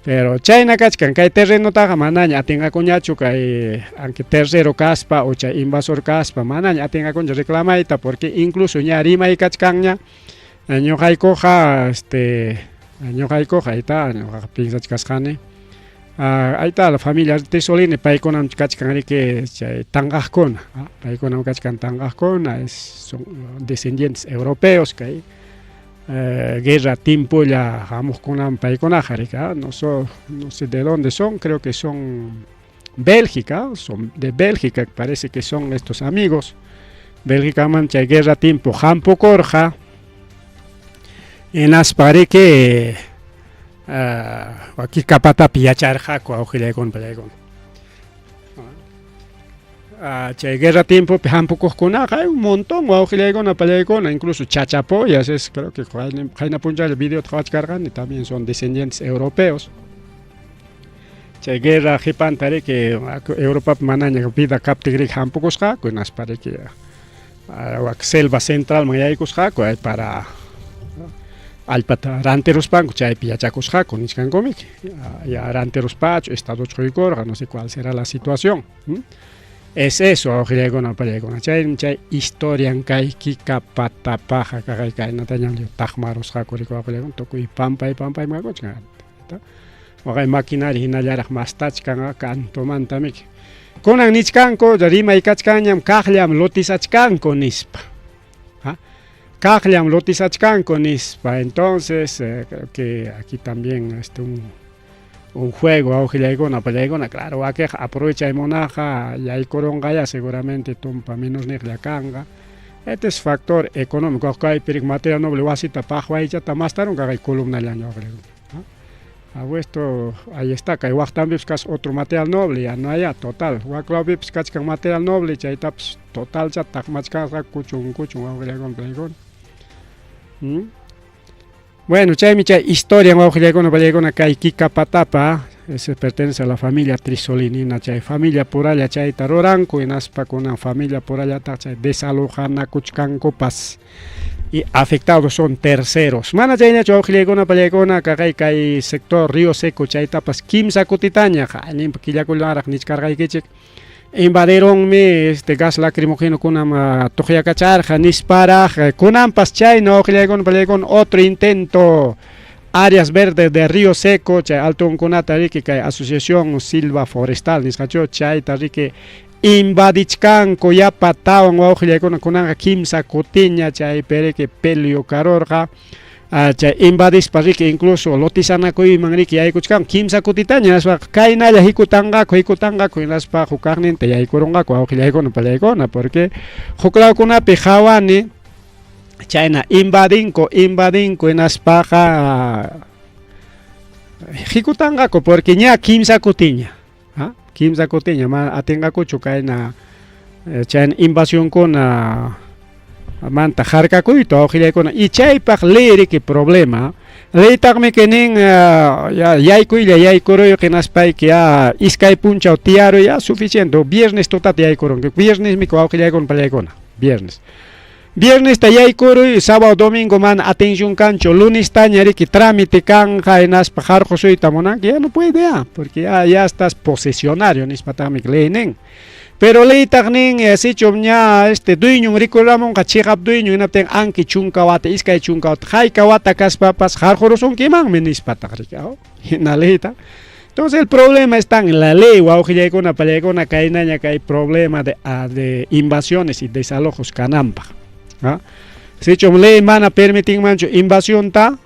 pero chayna kachkan kay terrenotaqa manaña atinqakuñachu kay aunque tercero kaspa o chay invasor kaspa manaña atinqakunchu reclamayta porque incluso ña rimay kachkanña ñuqaykuqa este ñuqaykuqa ahí ñuqaqa piensachkasqani ahí está la familia Trisolini paykunam kachkan riki chay tanqaqkuna paykunam kachkan tanqaqkuna es son descendientes europeos kay guerra timpulla hamuqkunam paykunaqa riki no so, no sé de dónde son creo que son Bélgica son de Bélgica parece que son estos amigos Bélgicaman chay guerra timpu hampukurqa hinaspa riki Kikapatapi yacharqaku wawqillaykuna pallaykuna chay guerra tiempopi hampukuqkunaqa hay un montón wawqillaykuna pallaykuna incluso chachapoyas es creo que qayna punchawlla videota qhawachkarqani también son descendientes europeos chay guerra qhipanta riki Europapi manaña vida kaptin riki hampukusqaku hinaspa riki wak selva centralman yaykusqaku para allpata rantiruspanku chaypi yachakusqaku nichkankumiki ya rantiruspachu estadochu quykurqa no sé cuál será la situación es eso wawqillaykuna pallaykuna chay chay historian kay Kikapatapaqa kaqay kaynatañam taqmarusqaku riki wawqillaykuna tukuy pampay pampay makuchkan. Waqay maquinaria hinallaraq mastachkan kantumanta miki. Kunan nichkanku rimay kachkanñam kaqllam lotisachkanku nispa. Kaqllam lotisachkanku nispa. Entonces, creo que aquí también un, un juego awqillaykuna pallaykuna, claro, wakiqa aprovechay munaqqa yaykurunqaya seguramente tumpa menos niqlla kanqa. Este es factor económico, kaypi materia noble wasita paqwaychata mastarun kaqay columnallaña awqillaykuna. Esto, ahí está, kay waqtanpipas kasqa otro material noble, ya no hay, total. Waklawpipas kachkan material noble, chaytapas totalcha taqmachkasqa kuchun kuchun wawqillaykuna pallaykuna. Bueno, chaymi chay historia wawqillaykuna pallaykuna kay Kikapatapa, ese pertenece a la familia Trisolinina, chay familia puralla chayta ruranku, hinaspa kunan familia purallataq chay desalojanakuchkankupas. Y afectados son terceros. Mana chaynachu wawqillaykuna pallaykuna kaqay kay sector Río Seco chaytapas kimsa kutitaña qallinpa killakunaraq nichkarqaykichik. Invadironmi este gas lacrimógeno kunam tuqyakacharqa nisparaq kunanpas chayna wawqillaykuna pallaykuna otro intento áreas verdes de Río Seco chay altunkunata riki kay asociación Silva Forestal nisqachu chayta riki invadichkanku yapa tawan wawqillaykuna kunanqa kimsa kutiña chaypi riki pelio karurqa chay invadispa riki incluso lotisanakuyman riki yaykuchkanku kimsa kutitaña hinaspa kaynalla hikutanqaku hikutanqaku hinaspa hukaqninta yaykurunqaku wawqillaykuna pallaykuna porque huklawkunapi qhawani chayna invadinku invadinku hinaspaqa hikutanqaku porque ña kimsa kutiña kimsa kutiña mana atinqakuchu kayna chayna invasionkuna manta harkakuyta wawqillaykuna y chaypaq ley riki problema leytaqmi nin yaykuylla yaykuruyqa hinaspayki ya iskay punchaw tiyaruy ya suficiente viernes tutata yaykurunki viernesmi wawqillaykuna pallaykuna viernes Viernesta yaykuruy, sábado, domingo mana atención kanchu, lunestaña riki trámite kanja hinaspa harqusuyta munanki, ya no puede ya, porque ya, ya estás posesionario nispataqmi ley nin. Pero leytaq nin, sichum ña este dueñon rikuramunqa chiqap dueño hinaptin anki chunka wata, iskay chunka wata, hayka wata kaspapas harqurusunkimanmi nispataq riki, hina leyta. Entonces el problema está en la ley, wawqillaykuna pallaykuna kaynaña kay problema de invasiones y desalojos kananpaq. Sichum ley mana permitinmanchu invasionta,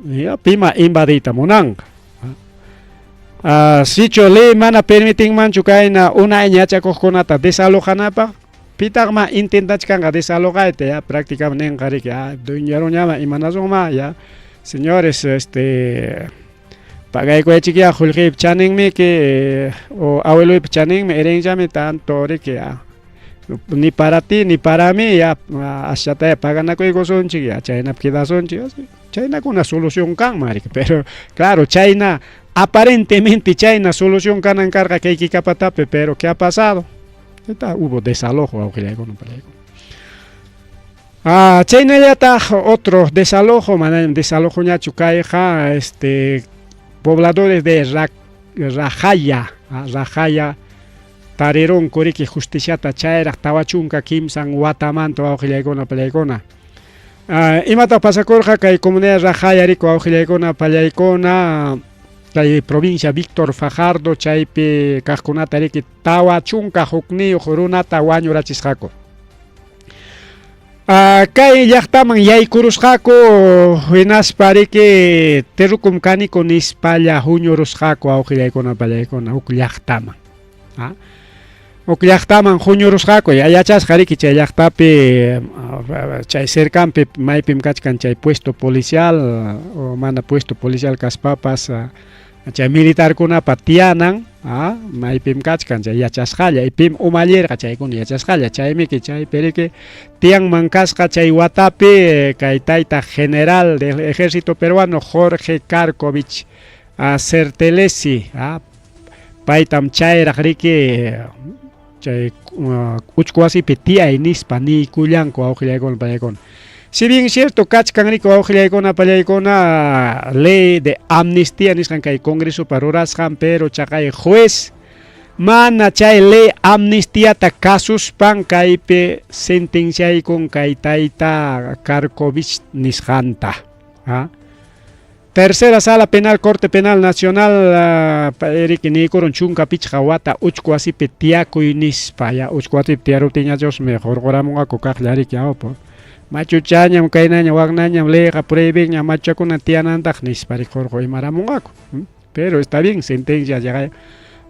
ya, pima invadita munanqa. Sichu ley mana permitinmanchu kayna unay yachakuqkunata desalojanapaq, pitaqma intentachkanqa desalojayta, ya prácticamente ninqa riki, dueñaruñama imanasunma, ya, señores, pagaykuyachikya qullqiypa chaninmiki o abueloypa chaninmi herenciami tanto riki, ya, ni para ti ni para mí, ya aschataya paganakuykusunchik, ya chaynapi quedasunchik, chaynakuna solución kanman riki, pero claro, chayna aparentemente chayna solución kanan karqa kay Kikapatapi, pero ¿qué ha pasado? Hubo desalojo wawqillaykuna pallaykuna. Chaynallataq otro desalojo, manam desalojoñachu kayqa, pobladores de Rajaya, Rajaya tarirunku riki justiciata chayraq 43 watamanta wawqillaykuna pallaykuna. Imataq pasakurqa kay comunidad Rajaya riki wawqillaykuna pallaykuna kay provincia Víctor Fajardo chaypi kaqkunata riki 41 runata wañurachisqaku. Kay llaqtaman yaykurusqaku hinaspa riki terrukum kaniku nispalla huñurusqaku wawqillaykuna pallaykuna huk llaqtaman. Huk llaqtaman huñurusqaku, ya yachasqa riki chay llaqtapi chay cercanpi maypim kachkan chay puesto policial o mana puesto policial kaspapas chay militarkunapa tiyanan, maypim kachkan chay yachasqalla y pim umallirqa chaykuna yachasqalla, chaymiki chaypi riki tiyanman kasqa chay watapi kay tayta general del ejército peruano Jorge Karkovich Certelesi, paytam chayraq riki chay uchku wasipi tiyay nispa niykullanku wawqillaykuna pallaykuna. Si bien cierto kachkan riki wawqillaykuna pallaykuna ley de amnistía nisqan kay congresopa rurasqan, pero chaqay juez mana chay ley amnistiata kasuspan kaypi sentenciaykun kay tayta Karkovich nisqanta. Tercera sala penal Corte Penal Nacional riki niykurun chunka pichqa wata uchku wasipi tiyakuy nispa ya uchku wasipi tiyaruptinñachusmi hurquramunqaku kaqlla riki awpu machuchañam kaynañam waknañam leyqa prohibinñam machuchakuna tiyanantaq nispa riki hurqu imaramunqaku pero está bien sentencia llaqay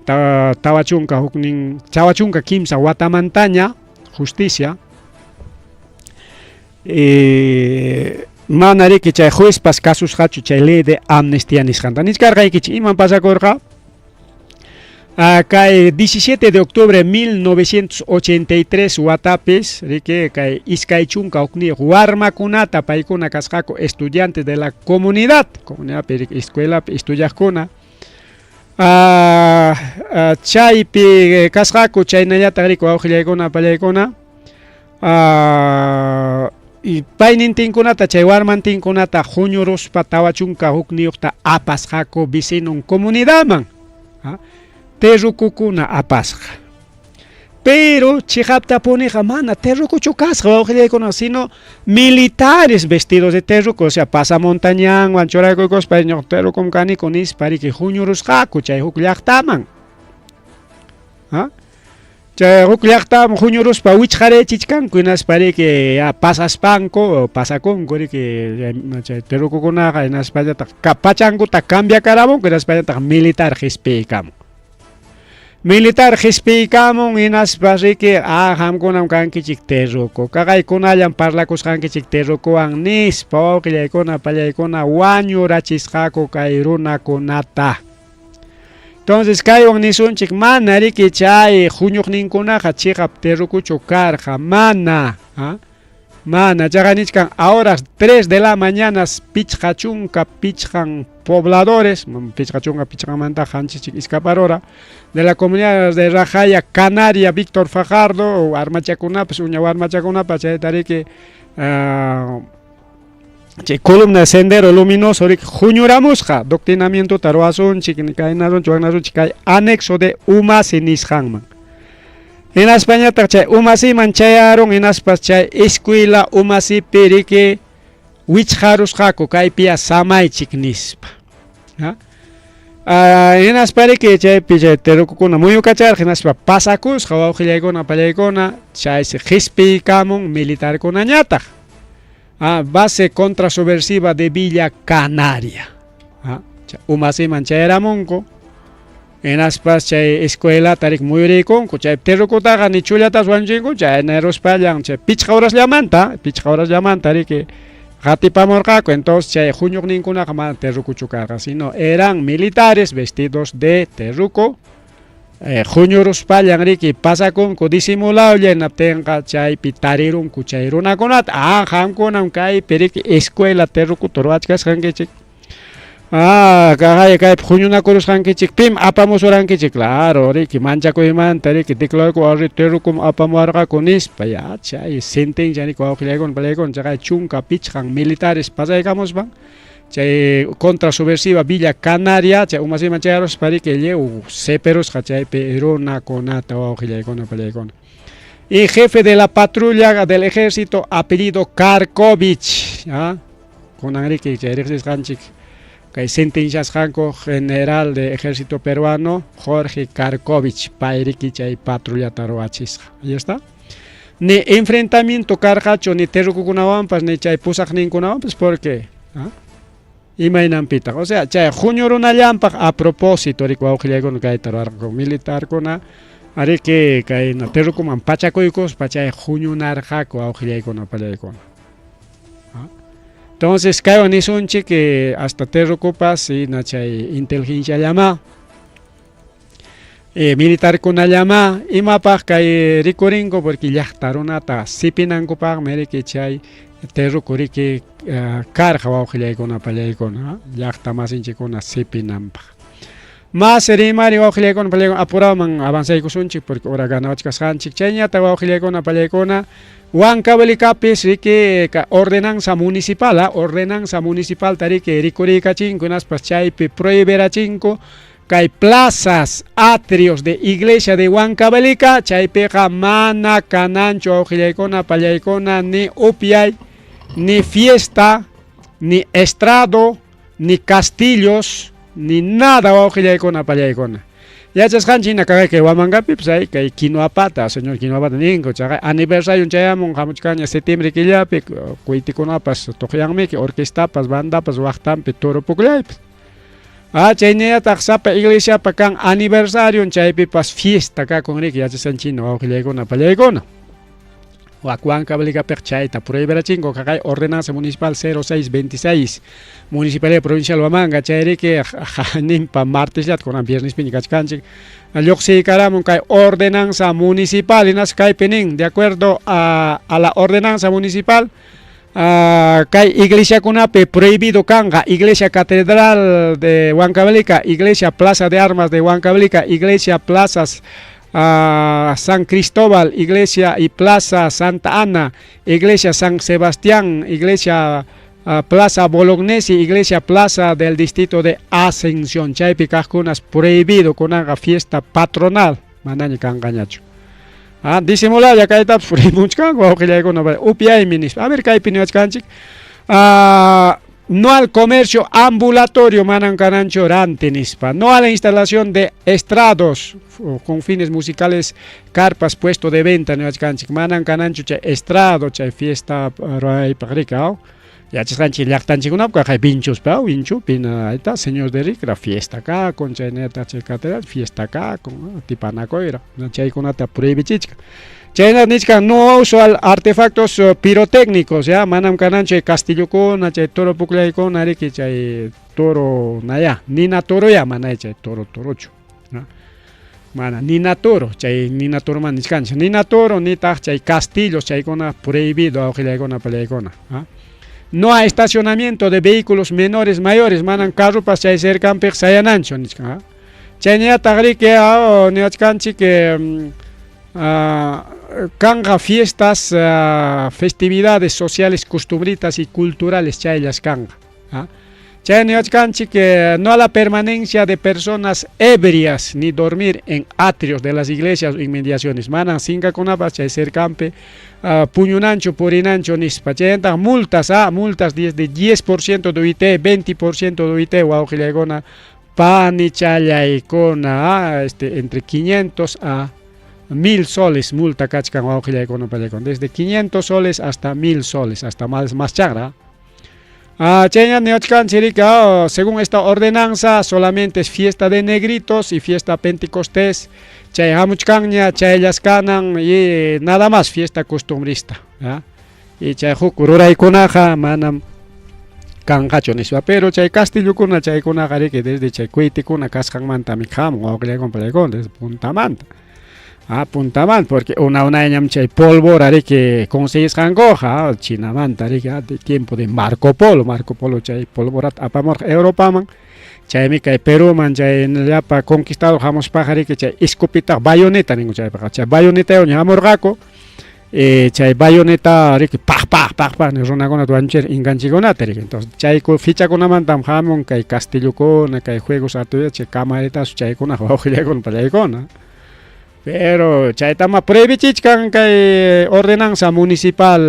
41 43 watamantaña justicia mana riki chay juezpas kasusqachu chay ley de amnistía nisqanta. Nichkarqaykichik iman pasakurqa? Kay 17 de octubre 1983 watapis riki kay 21 warmakunata paykuna kasqaku estudiantes de la comunidad, comunidadpi riki escuelapi estudiaqkuna chaypi kasqaku chaynallataq riki wawqillaykuna pallaykuna y paynintinkunata chay warmantinkunata huñuruspa 41ta apasqaku vecinon comunidadman terrucukuna apasqa. Pero chiqaptapuniqa mana terrucuchu kasqa wawqillaykuna, sino militares vestidos de terruco, o sea, pasamontañanwan churaykukuspa ñuqa terrucum kaniku nispa riki huñurusqaku chay huk llaqtaman. Chay huk llaqtaman huñuruspa wichqarichichkanku hinaspa riki ya pasaspanku pasakunku riki chay terrucukunaqa hinaspallataq pachankuta cambiakaramunku hinaspallataq militar qispiykamun. Militar qispiykamun hinaspa riki qamkunam kankichik terruco kaqaykunallam parlakusqankichik terrucowan nispa wawqillaykuna pallaykuna wañurachisqaku kay runakunata. Entonces kaywan nisunchik mana riki chay huñuqninkunaqa chiqap terrucuchu karqa mana mana chaqa nichkan ahora 3 de la mañana 55 pobladores 55manta qanchischik iskaparora de la comunidad de Rajaya Canaria Víctor Fajardo warmachakunapas uña warmachakunapas chayta riki chay columna de Sendero Luminoso riki huñuramusqa doctrinamientota ruwasunchik kaynasunchik waknasunchik kay anexo de Umasi nisqanman. Hinaspañataq chay Umasiman chayarun hinaspas chay escuela Umasipi riki wichqarusqaku kaypiya samaychik nispa. Hinaspa riki chaypi chay terrucukuna muyukacharqa hinaspa pasakusqa wawqillaykuna pallaykuna chaysi qispiykamun militarkunañataq. Base contrasubversiva de Villa Canaria. Umasiman chayaramunku hinaspas chay escuelata riki muyuriykunku chay terrucutaqa ni chullatas wañuchinku chay naruspallan chay 5 horasllamanta riki qatipamurqaku entonces chay huñuqninkunaqa mana terrucuchu karqa sino eran militares vestidos de terruco huñuruspallan riki pasakunku disimulawlla hinaptinqa chaypi tarirunku chay runakunata qamkunam kaypi riki escuela terrucuta ruwachkasqankichik kaqaya kaypi huñunakurusqankichik pim apamusurankichik claro riki manchakuymanta riki declararku ari terrucum apamuwarqaku nispa ya chay sentencia riki wawqillaykuna pallaykuna chaqay 15 militares pasaykamuspan chay contra subversiva Villa Canaria chay Umasiman chayaruspa riki lliw seperusqa chaypi runakunata wawqillaykuna pallaykuna. Y jefe de la patrulla del ejército apellido Karkovich kunan riki chay riqsisqanchik kay sentenciasqanku general de ejército peruano Jorge Karkovich pay riki chay patrullata ruwachisqa. Ahí está. Ni enfrentamiento karqachu ni terrukukunawanpas ni chay pusaqninkunawanpas porque imaynanpitaq o sea chay huñurunallanpaq a propósito riki wawqillaykuna kayta ruwarqaku militarkuna ariki kayna terrukuman pachakuykuspa chay huñunarqaku wawqillaykuna pallaykuna. Entonces kaywan nisunchik hasta terrukupas hina chay inteligenciallama militarkunallama imapaq kay rikurinku porque llaqta runata sipinankupaqmi riki chay terruku riki karqa wawqillaykuna pallaykuna llaqta masinchikkuna sipinanpaq. Mas rimari wawqillaykuna pallaykuna apuraman avanzaykusunchik porque hora ganawachkasqanchik chayñata wawqillaykuna pallaykuna Huancavelicapis riki ordenanza municipal ordenanza municipal riki rikurikachinku hinaspas chaypi prohiberachinku kay plazas atrios de iglesia de Huancavelica chaypiqa mana kananchu wawqillaykuna pallaykuna ni upyay ni fiesta ni estrado Ni castillos, ni nada wawqillaykuna pallaykuna. Yachasqanchik hina kaqay kay Huamangapipas ay kay Quinoapata, señor Quinoapata ninku, chaqay aniversario chayamun hamuchkanña septiembre killapi, cuitikunapas tuqyanmiki, orquestapas, bandapas waqtanpi toro pukllaypas. Ah, chayñataq sapa iglesiapa kan aniversario chaypipas fiesta kakun riki yachasqanchik hina wawqillaykuna pallaykuna. Wak Huancavelicapiqa chayta prohibirachinku kaqay ordenanza municipal 0626 Municipalidad Provincial Huamanga chayriki ninpa martesllata kunan viernespiña kachkanchik lluqsiykaramun kay ordenanza municipal hinaspa kaypi nin de acuerdo a, a la ordenanza municipal kay iglesiakunapi prohibido kanqa Iglesia Catedral de Huancavelica, Iglesia Plaza de Armas de Huancavelica, Iglesia Plazas San Cristóbal, Iglesia y Plaza Santa Ana, Iglesia San Sebastián, Iglesia Plaza Bolognesi, Iglesia Plaza del Distrito de Ascensión. Chaypi kaqkunas prohibido kunanqa fiesta patronal manaña kanqañachu. Ah, disimulalla kaytapas purimuchkanku wawqillaykuna upyaymi nispa. A ver kaypi niwachkanchik. Ah, no al comercio ambulatorio manan kananchu ranti nispa. No a la instalación de estrados con fines musicales, carpas, puesto de venta niwachkanchik. Manan kananchu chay estrado, chay fiesta ruwaypaq rika. Yachasqanchik llaqtanchikkunapaq kaqay vinchuspa, vinchupi ahí señor de Ricra, fiesta kakun, chaynata chay catedral, fiesta kakun, tipanakuyra, chaykunata prohibichichkan. Chayna nichkan no uso al artefactos pirotécnicos, ya, manam kananchu chay castillokuna, chay toro pukllaykuna, riki chay toro naya, nina toro ya, manay chay toro torochu. Mana nina toro, chay nina toroman nichkanchik, nina toro nitaq chay castillos chaykuna prohibido awqillaykuna pallaykuna. No hay estacionamiento de vehículos menores, mayores, manan carropas chay cercanpiq sayananchu nichkan. Chayñataq riki niwachkanchik kanqa fiestas, festividades sociales, costumbritas y culturales chayllas kanqa. Chay niwachkanchik no a la permanencia de personas ebrias ni dormir en atrios de las iglesias o inmediaciones. Manan sinkakunapas chay cercanpi puñunanchu purinanchu nispa. Chayantaq multas, multas desde 10% de UIT, 20% de UIT, wawqillaykuna, panichallaykuna, entre 500 a 1000 soles multa kachkan wawqillaykuna pallaykuna. Desde 500 soles hasta 1000 soles, hasta más, más chagra. Chayña niwachkanchik según esta ordenanza solamente es fiesta de negritos y fiesta pentecostés, chay hamuchkanña chayllas kanan y nada más fiesta costumbrista, ¿ya? Y chay huk ruraykunaqa manam kanqachu nispa, pero chay castillokuna chaykunaqa riki desde chay cuitikuna kasqanmantami hamun wawqillaykuna pallaykuna desde puntamanta. Puntamanta, porque una unayñam chay pólvora riki conseguisqankuqa Chinamanta riki de tiempo de Marco Polo, Marco Polo chay pólvorata apamurqa Europaman, chaymi kay Peruman chay llapa conquistador hamuspaqa riki chay escopeta bayoneta ninku chaypaqa, chay bayonetawan hamurqaku, chay bayoneta riki paq paq paq paq runakunata wañuchir inkanchikunata riki, entonces chay fichakunamantam hamun kay castillokuna, kay juegos artesanales, chay camaretazo chaykunaqa wawqillaykuna pallaykuna. Pero chaytama prohibichichkan kay ordenanza municipal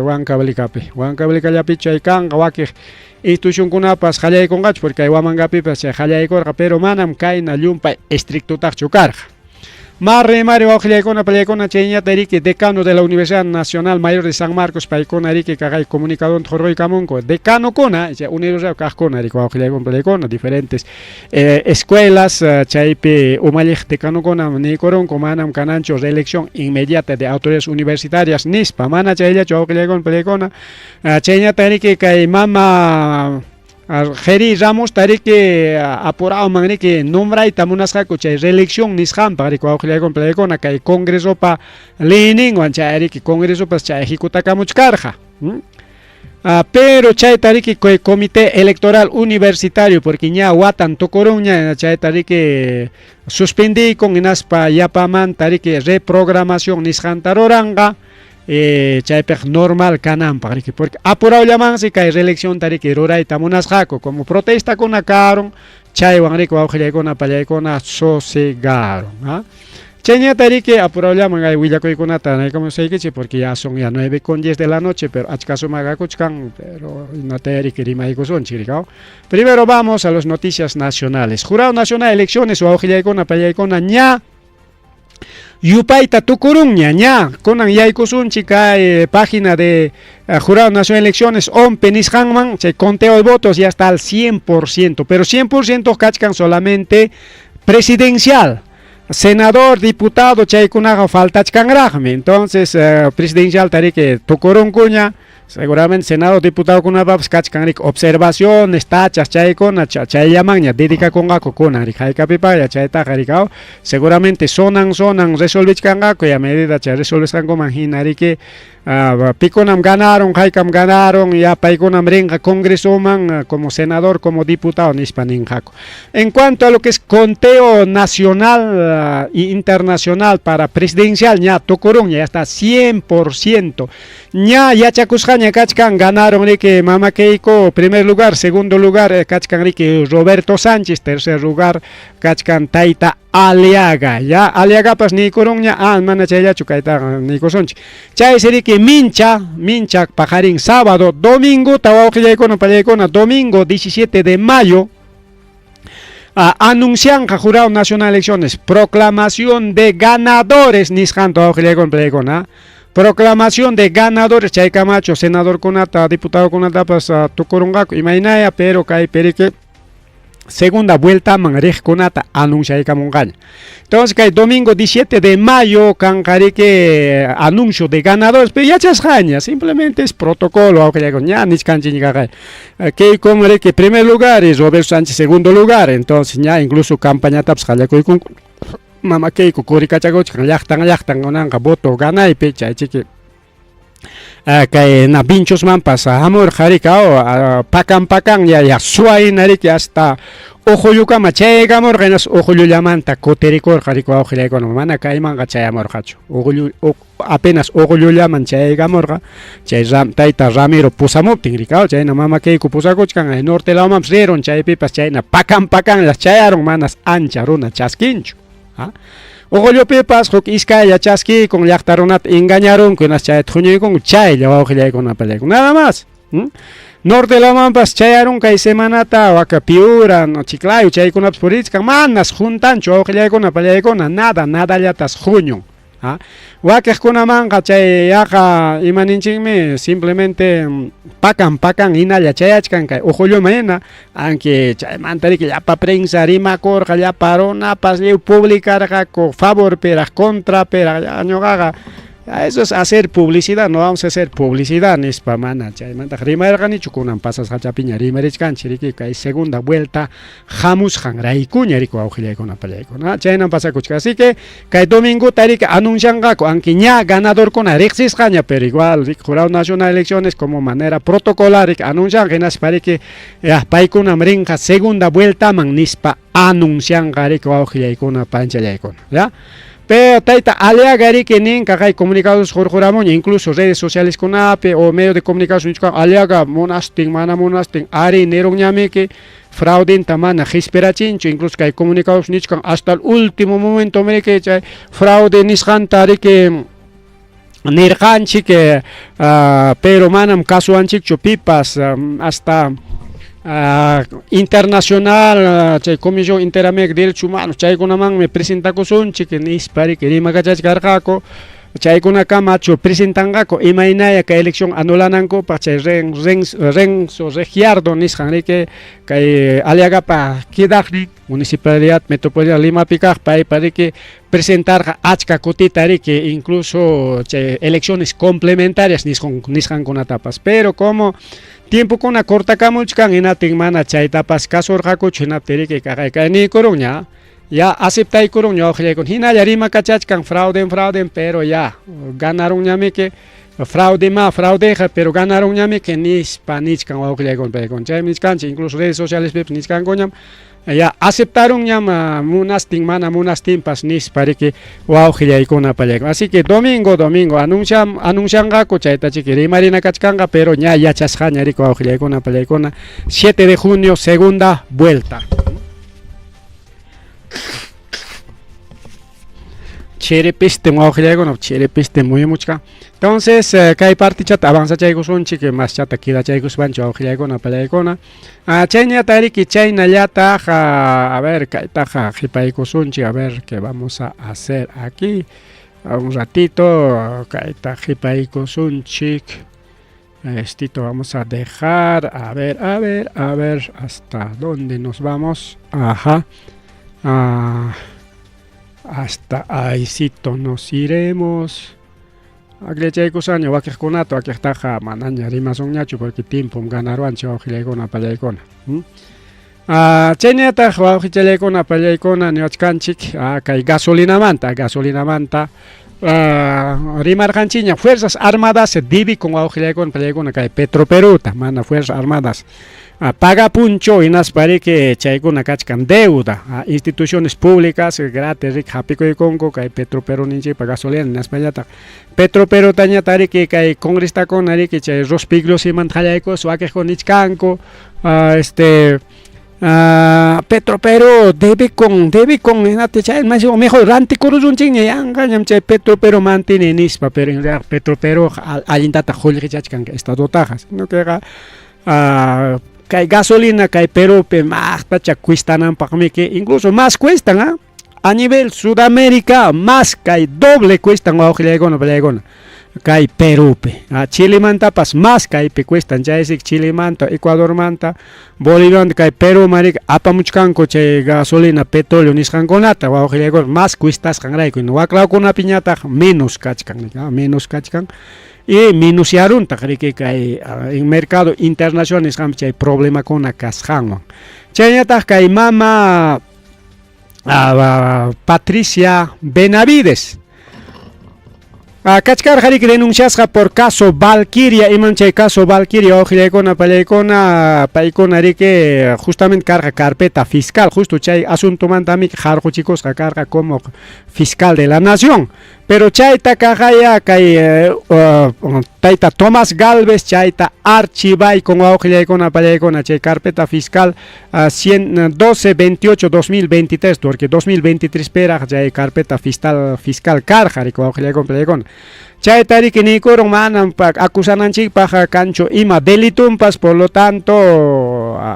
Huancavelicapi. Huancavelicallapi chay kanqa wakiq institucionkunapas qallaykunqachu porque kay Huamangapipas chay qallaykurqa, pero manam kayna llumpay estrictotaqchu karqa. Marri mari wawqillaykuna pallaykuna chayñata riki decano de la Universidad Nacional Mayor de San Marcos paykuna riki kaqay comunicadonta hurquykamunku decanokuna chay universidad kaqkuna riki wawqillaykuna pallaykuna diferentes escuelas chaypi umalliq decanokuna niykurunku manam kananchu reelección inmediata de autoridades universitarias nispa mana chayllachu wawqillaykuna pallaykuna chayñata riki kay mama Jeri Ramos tariki apurawman riki nombrayta munasqaku chay reelección nisqanpaq riki wawqillaykuna pallaykuna kay congresopa leyninwan chay riki congresopas chay ejecutakamuchkarqa. Pero chayta riki kay comité electoral universitario porque ña watan tukurunña chayta riki suspendiykun hinaspa yapamanta riki reprogramación nisqanta ruranqa chaypiq normal kananpaq riki porque apurawllamansi kay reeleccionta riki rurayta munasqaku como protestakuna karun chaywan riki wawqillaykuna pallaykuna sosegaron. Chayñata riki apurawllaman hay willakuykunata naykamusaykichik porque ya son ya 9 con 10 de la noche, pero achka sumaqakuchkan, pero imata riki rimaykusunchik rikaw. Primero vamos a las noticias nacionales. Jurado Nacional de Elecciones wawqillaykuna pallaykuna ña yupayta tukurunña ña kunan yaykusunchik kay página de Jurado Nacional de Elecciones ONPE nisqanman chay conteo de votos ya está al 100%, pero 100% kachkan solamente presidencial. Senador, diputado, chaykunaqa faltachkanraqmi. Entonces, presidencial tariki tukurunkuña, seguramente senador, diputadokunapapas kachkan riki observaciones, tachas, chaykuna, chayllamanña dedicakunqaku kunan riki haykapipaqlla chaytaqa rikaw, seguramente sonan sonan resolvichkanqaku y a medida chay resolvisqankuman hina riki pikunam ganaron, haykam ganaron, ya paykunam rinqa congresoman como senador, como diputado nispa ninqaku. En cuanto a lo que es conteo nacional e internacional para presidencial, ña tukurun, ya está 100%. Ña yachakusqaña kachkan, ganaron riki Mama Keiko, primer lugar, segundo lugar kachkan riki Roberto Sánchez, tercer lugar kachkan Tayta Aliaga, ya Aliagapas niykurunña, mana chayllachu kaytaqa niykusunchik. Chaysi riki mincha, mincha paqarin sábado, domingo, wawqillaykuna pallaykuna, domingo 17 de mayo, anuncianqa Jurado Nacional de Elecciones, proclamación de ganadores nisqanta wawqillaykuna pallaykuna, proclamación de ganadores, chay Camacho, senador kunata, diputado kunatapas tukurunqaku imaynaya, pero kay perike segunda vuelta man riqkunata anunciaykamunqaña. Entonces kay domingo 17 de mayo kanqariki anuncio de ganadores, pero yachasqaña, simplemente es protocolo, ña nichkanchik Keiko riki primer lugar y Roberto Sánchez segundo lugar, entonces ña incluso campañatapas qallakuykunku Mama Keiko kurikachakuchkan llaqtan llaqtan kunanqa voto ganaypi chaychiki kay na Vinchosmanpas hamurqa riki pakan pakan ya ya suwayna riki hasta Uqullukama chayaykamurqa hinaspa Uqullullamanta kutirikurqa riki wawqillaykuna mana kaymanqa chayamurqachu Uqullu apenas Uqullullaman chayaykamurqa chay tayta Ramiro pusamuptin riki chayna Mama Keiko pusakuchkan ay norte lawmanpas rirun chaypipas chayna pakan pakanlla chayarun manas ancha runa chaskinchu. Uqullupipas huk iskaylla chaskiykun llaqta runata engañarunku hinaspa chayta huñuykunku chaylla wawqillaykuna pallaykuna nada más. Norte lawmanpas chayarun kay semanata waka Piura, no, Chiclayo chaykunapas purichkan manas juntanchu wawqillaykuna pallaykuna nada nadallatas huñun. Wakiqkunamanqa chay yaqa imaninchikmi simplemente pakan pakan hinalla chayachkan kay Uqulluman hina, aunque chaymanta riki llapa prensa rimakurqa, llapa runapas lliw publicarqaku favorpiraq contrapiraq, ñuqaqa eso es hacer publicidad, no vamos a hacer publicidad nispa mana chaymantaqa rimarqanichu kunan pasasqachapiña rimarichkanchik riki kay segunda vuelta hamusqanraykuña riki wawqillaykuna pallaykuna chaynan pasakuchkan. Así que kay domingota riki anuncianqaku aunque ña ganadorkuna riqsisqaña, pero igual riki Jurado Nacional de Elecciones como manera protocolar riki anuncianqa hinaspa riki ya paykunam rinqa segunda vueltaman nispa anuncianqa riki wawqillaykuna panchallaykuna, ya. Pero tayta Aliaga riki ninqa kay comunicados hurquramuña incluso redes sociales kunapi o medio de comunicación Aliaga munastin mana munastin ari nirunñamiki fraudenta mana qispirachinchu, incluso kay comunicados nichkan hasta el último momento riki chay fraude nisqanta riki nirqanchik pero manam kasuwanchikchu pipas hasta internacional chay Comisión Interamericana de Derechos Humanos chaykunamanmi presentakusunchik nispa riki rimakachachkarqaku chaykunakamachu presentanqaku imaynaya kay elección anulanankupaq chay Renzo Reggiardo nisqan riki kay Aliagapa quedaqnin Municipalidad Metropolitana Limapi kaq paypa riki presentarqa achka kutita riki incluso chay elecciones complementarias nisqankunatapas, pero como tiempokuna cortakamuchkan hinatin mana chaytapas kasurqakuchu hinaptin riki kaqay niykurunña ya aceptaykurunña wawqillaykuna hinalla rimakachachkan fraude fraude pero ya ganarunñamiki fraude ma fraudeqa pero ganarunñamiki nispa nichkan wawqillaykuna paykuna chaymi nichkanchik incluso redes sociales pipas nichkankuñam ya aceptarunñam munastin mana munastinpas nispa riki wawqillaykuna pallaykuna. Así que domingo domingo anuncianqaku chayta chiki rimarina kachkanqa pero ña yachasqaña riki wawqillaykuna pallaykuna 7 de junio segunda vuelta. Chiripiste wawqillaykuna chiripiste muyumuchkan. Entonces eh, kay partichata avanzachaykusunchik maschata quedachaykuspanchik wawqillaykuna pallaykuna. Ah, chayñata riki chaynallataq ah, a ver kaytaqa qhipaykusunchik a ver qué vamos a hacer aquí. Un ratito kayta qhipaykusunchik. Estito vamos a dejar, a ver, a ver, a ver, hasta dónde nos vamos. Ajá. Ah, hasta ahícito nos iremos. Akllachaykusaña wakiqkunata, wakiqtaqa manaña rimasunñachu porque tiempom ganaruanchik wawqillaykuna pallaykuna. Ah, chaynataq wawqichallaykuna pallaykuna niwachkanchik ah, kay gasolinamanta, gasolinamanta ah, rimarqanchikña Fuerzas Armadas debikun wawqillaykuna pallaykuna kay Petroperuta, mana Fuerzas Armadas ah, pagapunchu hinaspa riki chaykuna kachkan deuda ah, instituciones públicas gratis riki hapikuykunku kay Petroperú ninchikpa gasolina hinaspañataq Petroperutañataq riki kay congrestakuna riki chay Rospigliosimanta qallaykus wakiqkuna nichkanku ah, este ah, Petroperú debikun debikun hinaptin chay mejor rantikurusunchikña yanqañam chay Petroperú mantiene nispa pero en realidad Petroperú allintataq qullqichachkan estadotaqa sino queqa ah, kay gasolina kay Perupi maqtacha cuestananpaqmiki incluso más cuestan ah a nivel Sudamérica más kay doble cuestan wawqillaykuna pallaykuna kay Perupi ah, Chilemantapas más kaypi cuestan chaysi Chilemanta Ecuadormanta Boliviamanta kay Peruman riki apamuchkanku chay gasolina petróleo nisqankunata wawqillaykuna más cuestasqanrayku waklawkunapiñataq menos kachkan menos kachkan y menosyaruntaq riki kay en mercado internacional nisqanpi chay problemakuna kasqanwan chayñataq kay mama Patricia Benavides kachkarqa riki denunciasqa por caso Valquiria imam chay caso Valquiria wawqillaykuna pallaykuna paykuna riki justamente karqa carpeta fiscal justo chay asuntomantami harquchikusqa karqa como fiscal de la nación pero chayta kaqaya kay tayta Tomás Galvez chayta archivaykun wawqillaykuna pallaykuna chay carpeta fiscal 112 28 2023 porque 2023 piraq chay carpeta fiscal fiscal karqa riki wawqillaykuna pallaykuna chayta riki niykurun manam acusananchikpaq kanchu ima delitumpas por lo tanto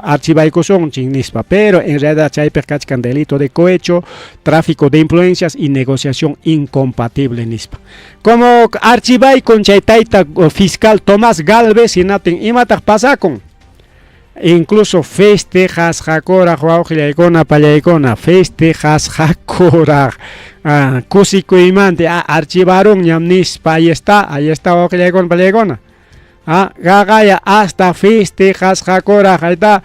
archivaykusunchik nispa pero en realidad chaypiq kachkan delito de cohecho tráfico de influencias y negociación incompatible nispa como archivaykun chay tayta fiscal Tomás Galvez hinaptin imataq pasakun incluso festejasqakuraq wawqillaykuna pallaykuna festejasqakuraq ah, kusikuymanta ah, archivarunñam nispa ahí está wawqillaykuna pallaykuna ah, qaqaya hasta festejasqakuraq ahí está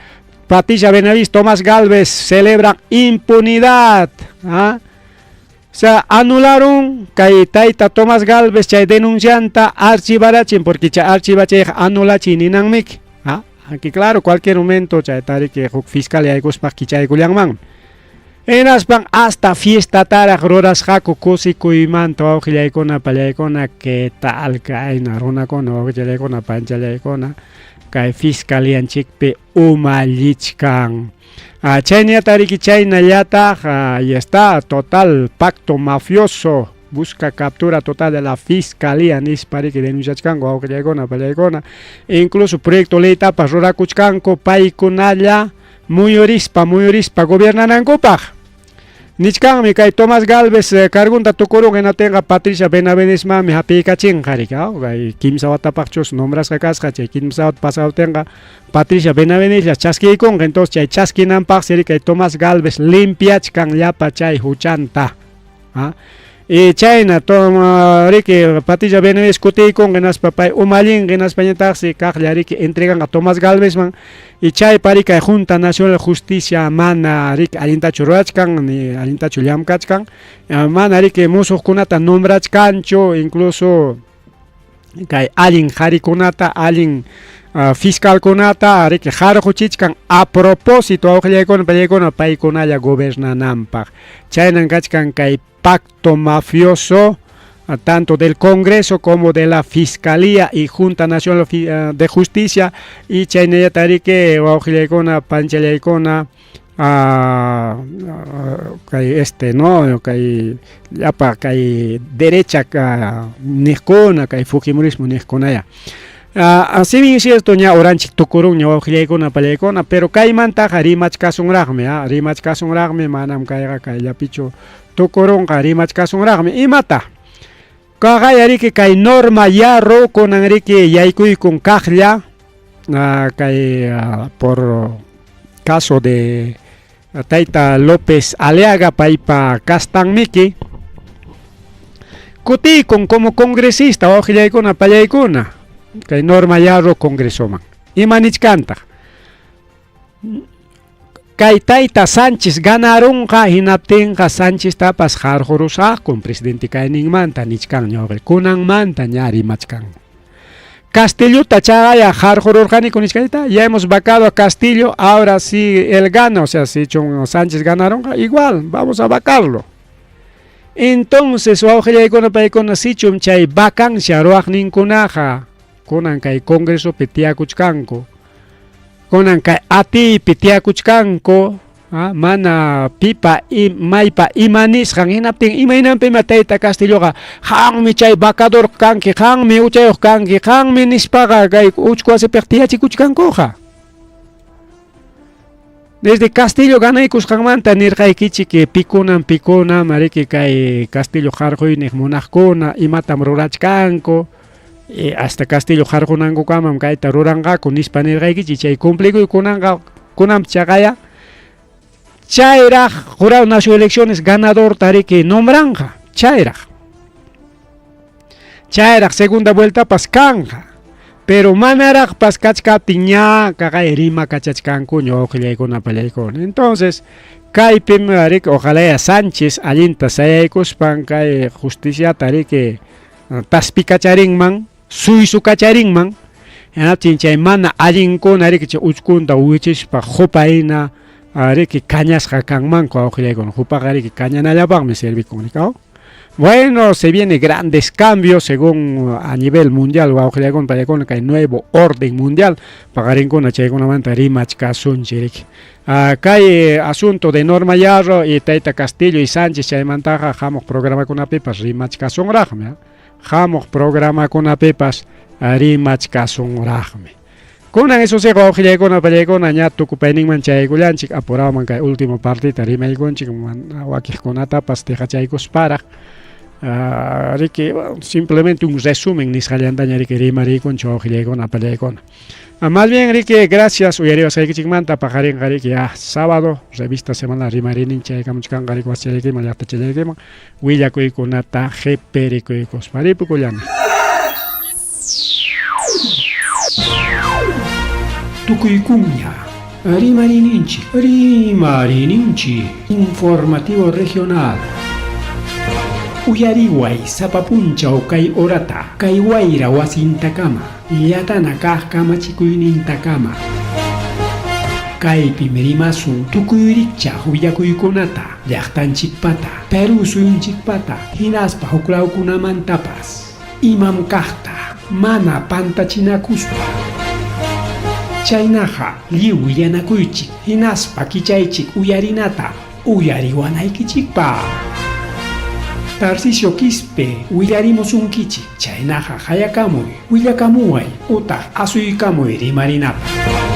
Patricia Benavides, Tomás Galvez celebran impunidad ah. O sea, anularon kay tayta Tomás Galvez chay denuncianta archivarachin porque chay archivachayqa anulachin ninanmiki ah aquí claro cualquier momento chayta riki huk fiscal yaykuspa kichaykullanmanmi hinaspan hasta fiestataraq rurasqaku kusikuymanta wawqillaykuna pallaykuna que tal kayna runakuna wawqichallaykuna panchallaykuna kay fiscalianchikpi umallichkan ah, chaynata riki chaynallataq ahí está total pacto mafioso busca captura total de la fiscalía nispa riki denunciachkanku wawqillaykuna pallaykuna incluso proyecto leytapas rurakuchkanku paykunalla muyurispa muyurispa gobiernanankupaq nichkanmi kay Tomás Galvez cargunta tukurun hinaptinqa Patricia Benavidesmanmi hapiykachinqa riki kay kimsa watapaqchus nombrasqa kasqa chay kimsa wata pasaptinqa Patricia Benavideslla chaskiykunqa entonces chay chaskinanpaqsi riki kay Tomás Galvez limpiachkan llapa chay huchanta ah y chayna toma riki Patricia Benavides kutiykunqa hinaspa pay umallinqa hinaspañataqsi kaqlla riki entreganqa Tomás Galvezman y chaypa riki kay Junta Nacional de Justicia mana riki allintachu rurachkan ni allintachu llamkachkan mana riki musuqkunata nombrachkanchu incluso kay allin qharikunata allin fiscalkunata riki harquchichkan a propósito wawqillaykuna pallaykuna paykunalla gobernananpaq chaynan kachkan kay pacto mafioso tanto del Congreso como de la Fiscalía y Junta Nacional de Justicia y chaynallata riki wawqillaykuna panchallaykuna Kay este no kay llapa kay derecha niqkuna kay fujimorismo niqkunaya. Si bien es cierto ña uranchik tukurunña wawqillaykuna pallaykuna, pero kaymantaqa rimachkasunraqmi, rimachkasunraqmi, manam kayqa kayllapichu tukurunqa, rimachkasunraqmi. Imata? Kaqaya riki kay Norma Yarro kunan riki yaykuykun kaqlla kay por caso de tayta López Aliaga paypa kastanmiki kutiykun como congresista wawqillaykuna pallaykuna kay Norma Yarro congresoman. Ima nichkantaq? Kay tayta Sánchez ganarunqa hinaptinqa Sáncheztapas qarqurusaqkum presidente kayninmanta nichkan ñawqi kunanmanta ña rimachkan. Castillota chagaya qarqururqaniku nichkayta, ya hemos vacado a Castillo, ahora sí él gana, o sea, si Sánchez ganarunqa, igual, vamos a vacarlo. Entonces, wawqillaykuna paykuna sichum chay vacancia ruwaqninkunaqa kunan kay congresopi tiyakuchkanku, kunan kay atiypi tiyakuchkanku, mana pipa maypa ima nisqan hinaptin imaynanpima tayta Castilloqa qanmi chay vacador kanki, qanmi huchayuq kanki, qanmi nispaqa kay uchku wasipiqa tiyachikuchkankuqa. Desde Castillo ganaykusqanmanta nirqaykichik pikunam pikunam ariki kay Castillo qarquyniq munaqkuna imatam rurachkanku, hasta Castillo qarqunankukamam kayta ruranqaku nispa nirqaykichik chay cumplikuy kunanqa kunan chaqaya chayraq Jurado Nacional de Elecciones ganador tariki nombranqa chayraq chayraq segunda vueltapas kanja pero manaraqpas kachkaptin ña kaqay rima kachachkanku wawqillaykuna pallaykuna. Entonces kaypim riki ojalá ya Sánchez allinta sayaykuspan kay justiciata riki taspikacharinman suysukacharinman hinaptin chay mana allinkuna riki chay uchkunta wichispa qupayna riki kañasqa kanmanku wawqillaykuna qupaqa riki kañanallapaqmi servikun rikaw. Bueno, se vienen grandes cambios según a nivel mundial, wawqillaykuna pallaykuna kay nuevo orden mundial paqarinkuna chaykunamanta rimachkasunchik riki. Kay asunto de Norma Yarro y Tayta Castillo y Sánchez chaymantaqa hamuq programakunapipas rimachkasunraqmi, hamuq programakunapipas rimachkasunraqmi. Kunan eso sí, wawqillaykuna pallaykuna ña tukupayninman chayaykullanchik apurawman kay último partita rimaykunchik wakiqkunatapas tiqachaykusparaq. Riki simplemente un resumen nisqallantaña riki rimariykunchik wawqillaykuna pallaykuna. Más bien riki gracias uyariwasqaykichikmanta paqarinqa riki ya sábado revista semanal rimariyninchik chaykamuchkanqa riki wasichallaykiman llaqtachallaykiman willakuykunata qhiperikuykuspa ripukullani. Tukuykuña Rimariyninchik, Rimariyninchik, informativo regional. Uyariway sapa punchaw kay horata, kay wayra wasintakama, llatana kaq kamachikuynintakama. Kaypim rimasun tukuy rikchaq willakuykunata, llaqtanchikpata, Perú suyunchikpata, hinaspa huklawkunamantapas. Imam kaqta, mana pantachinakuspa. Chaynaqa lliw willanakuychik, hinaspa kichaychik uyarinata, uyariwanaykichikpaq. Tarcisio Quispe willarimusunkichik, chaynaqa hayakamuy, willakamuway, utaq asuykamuy rimarinapaq.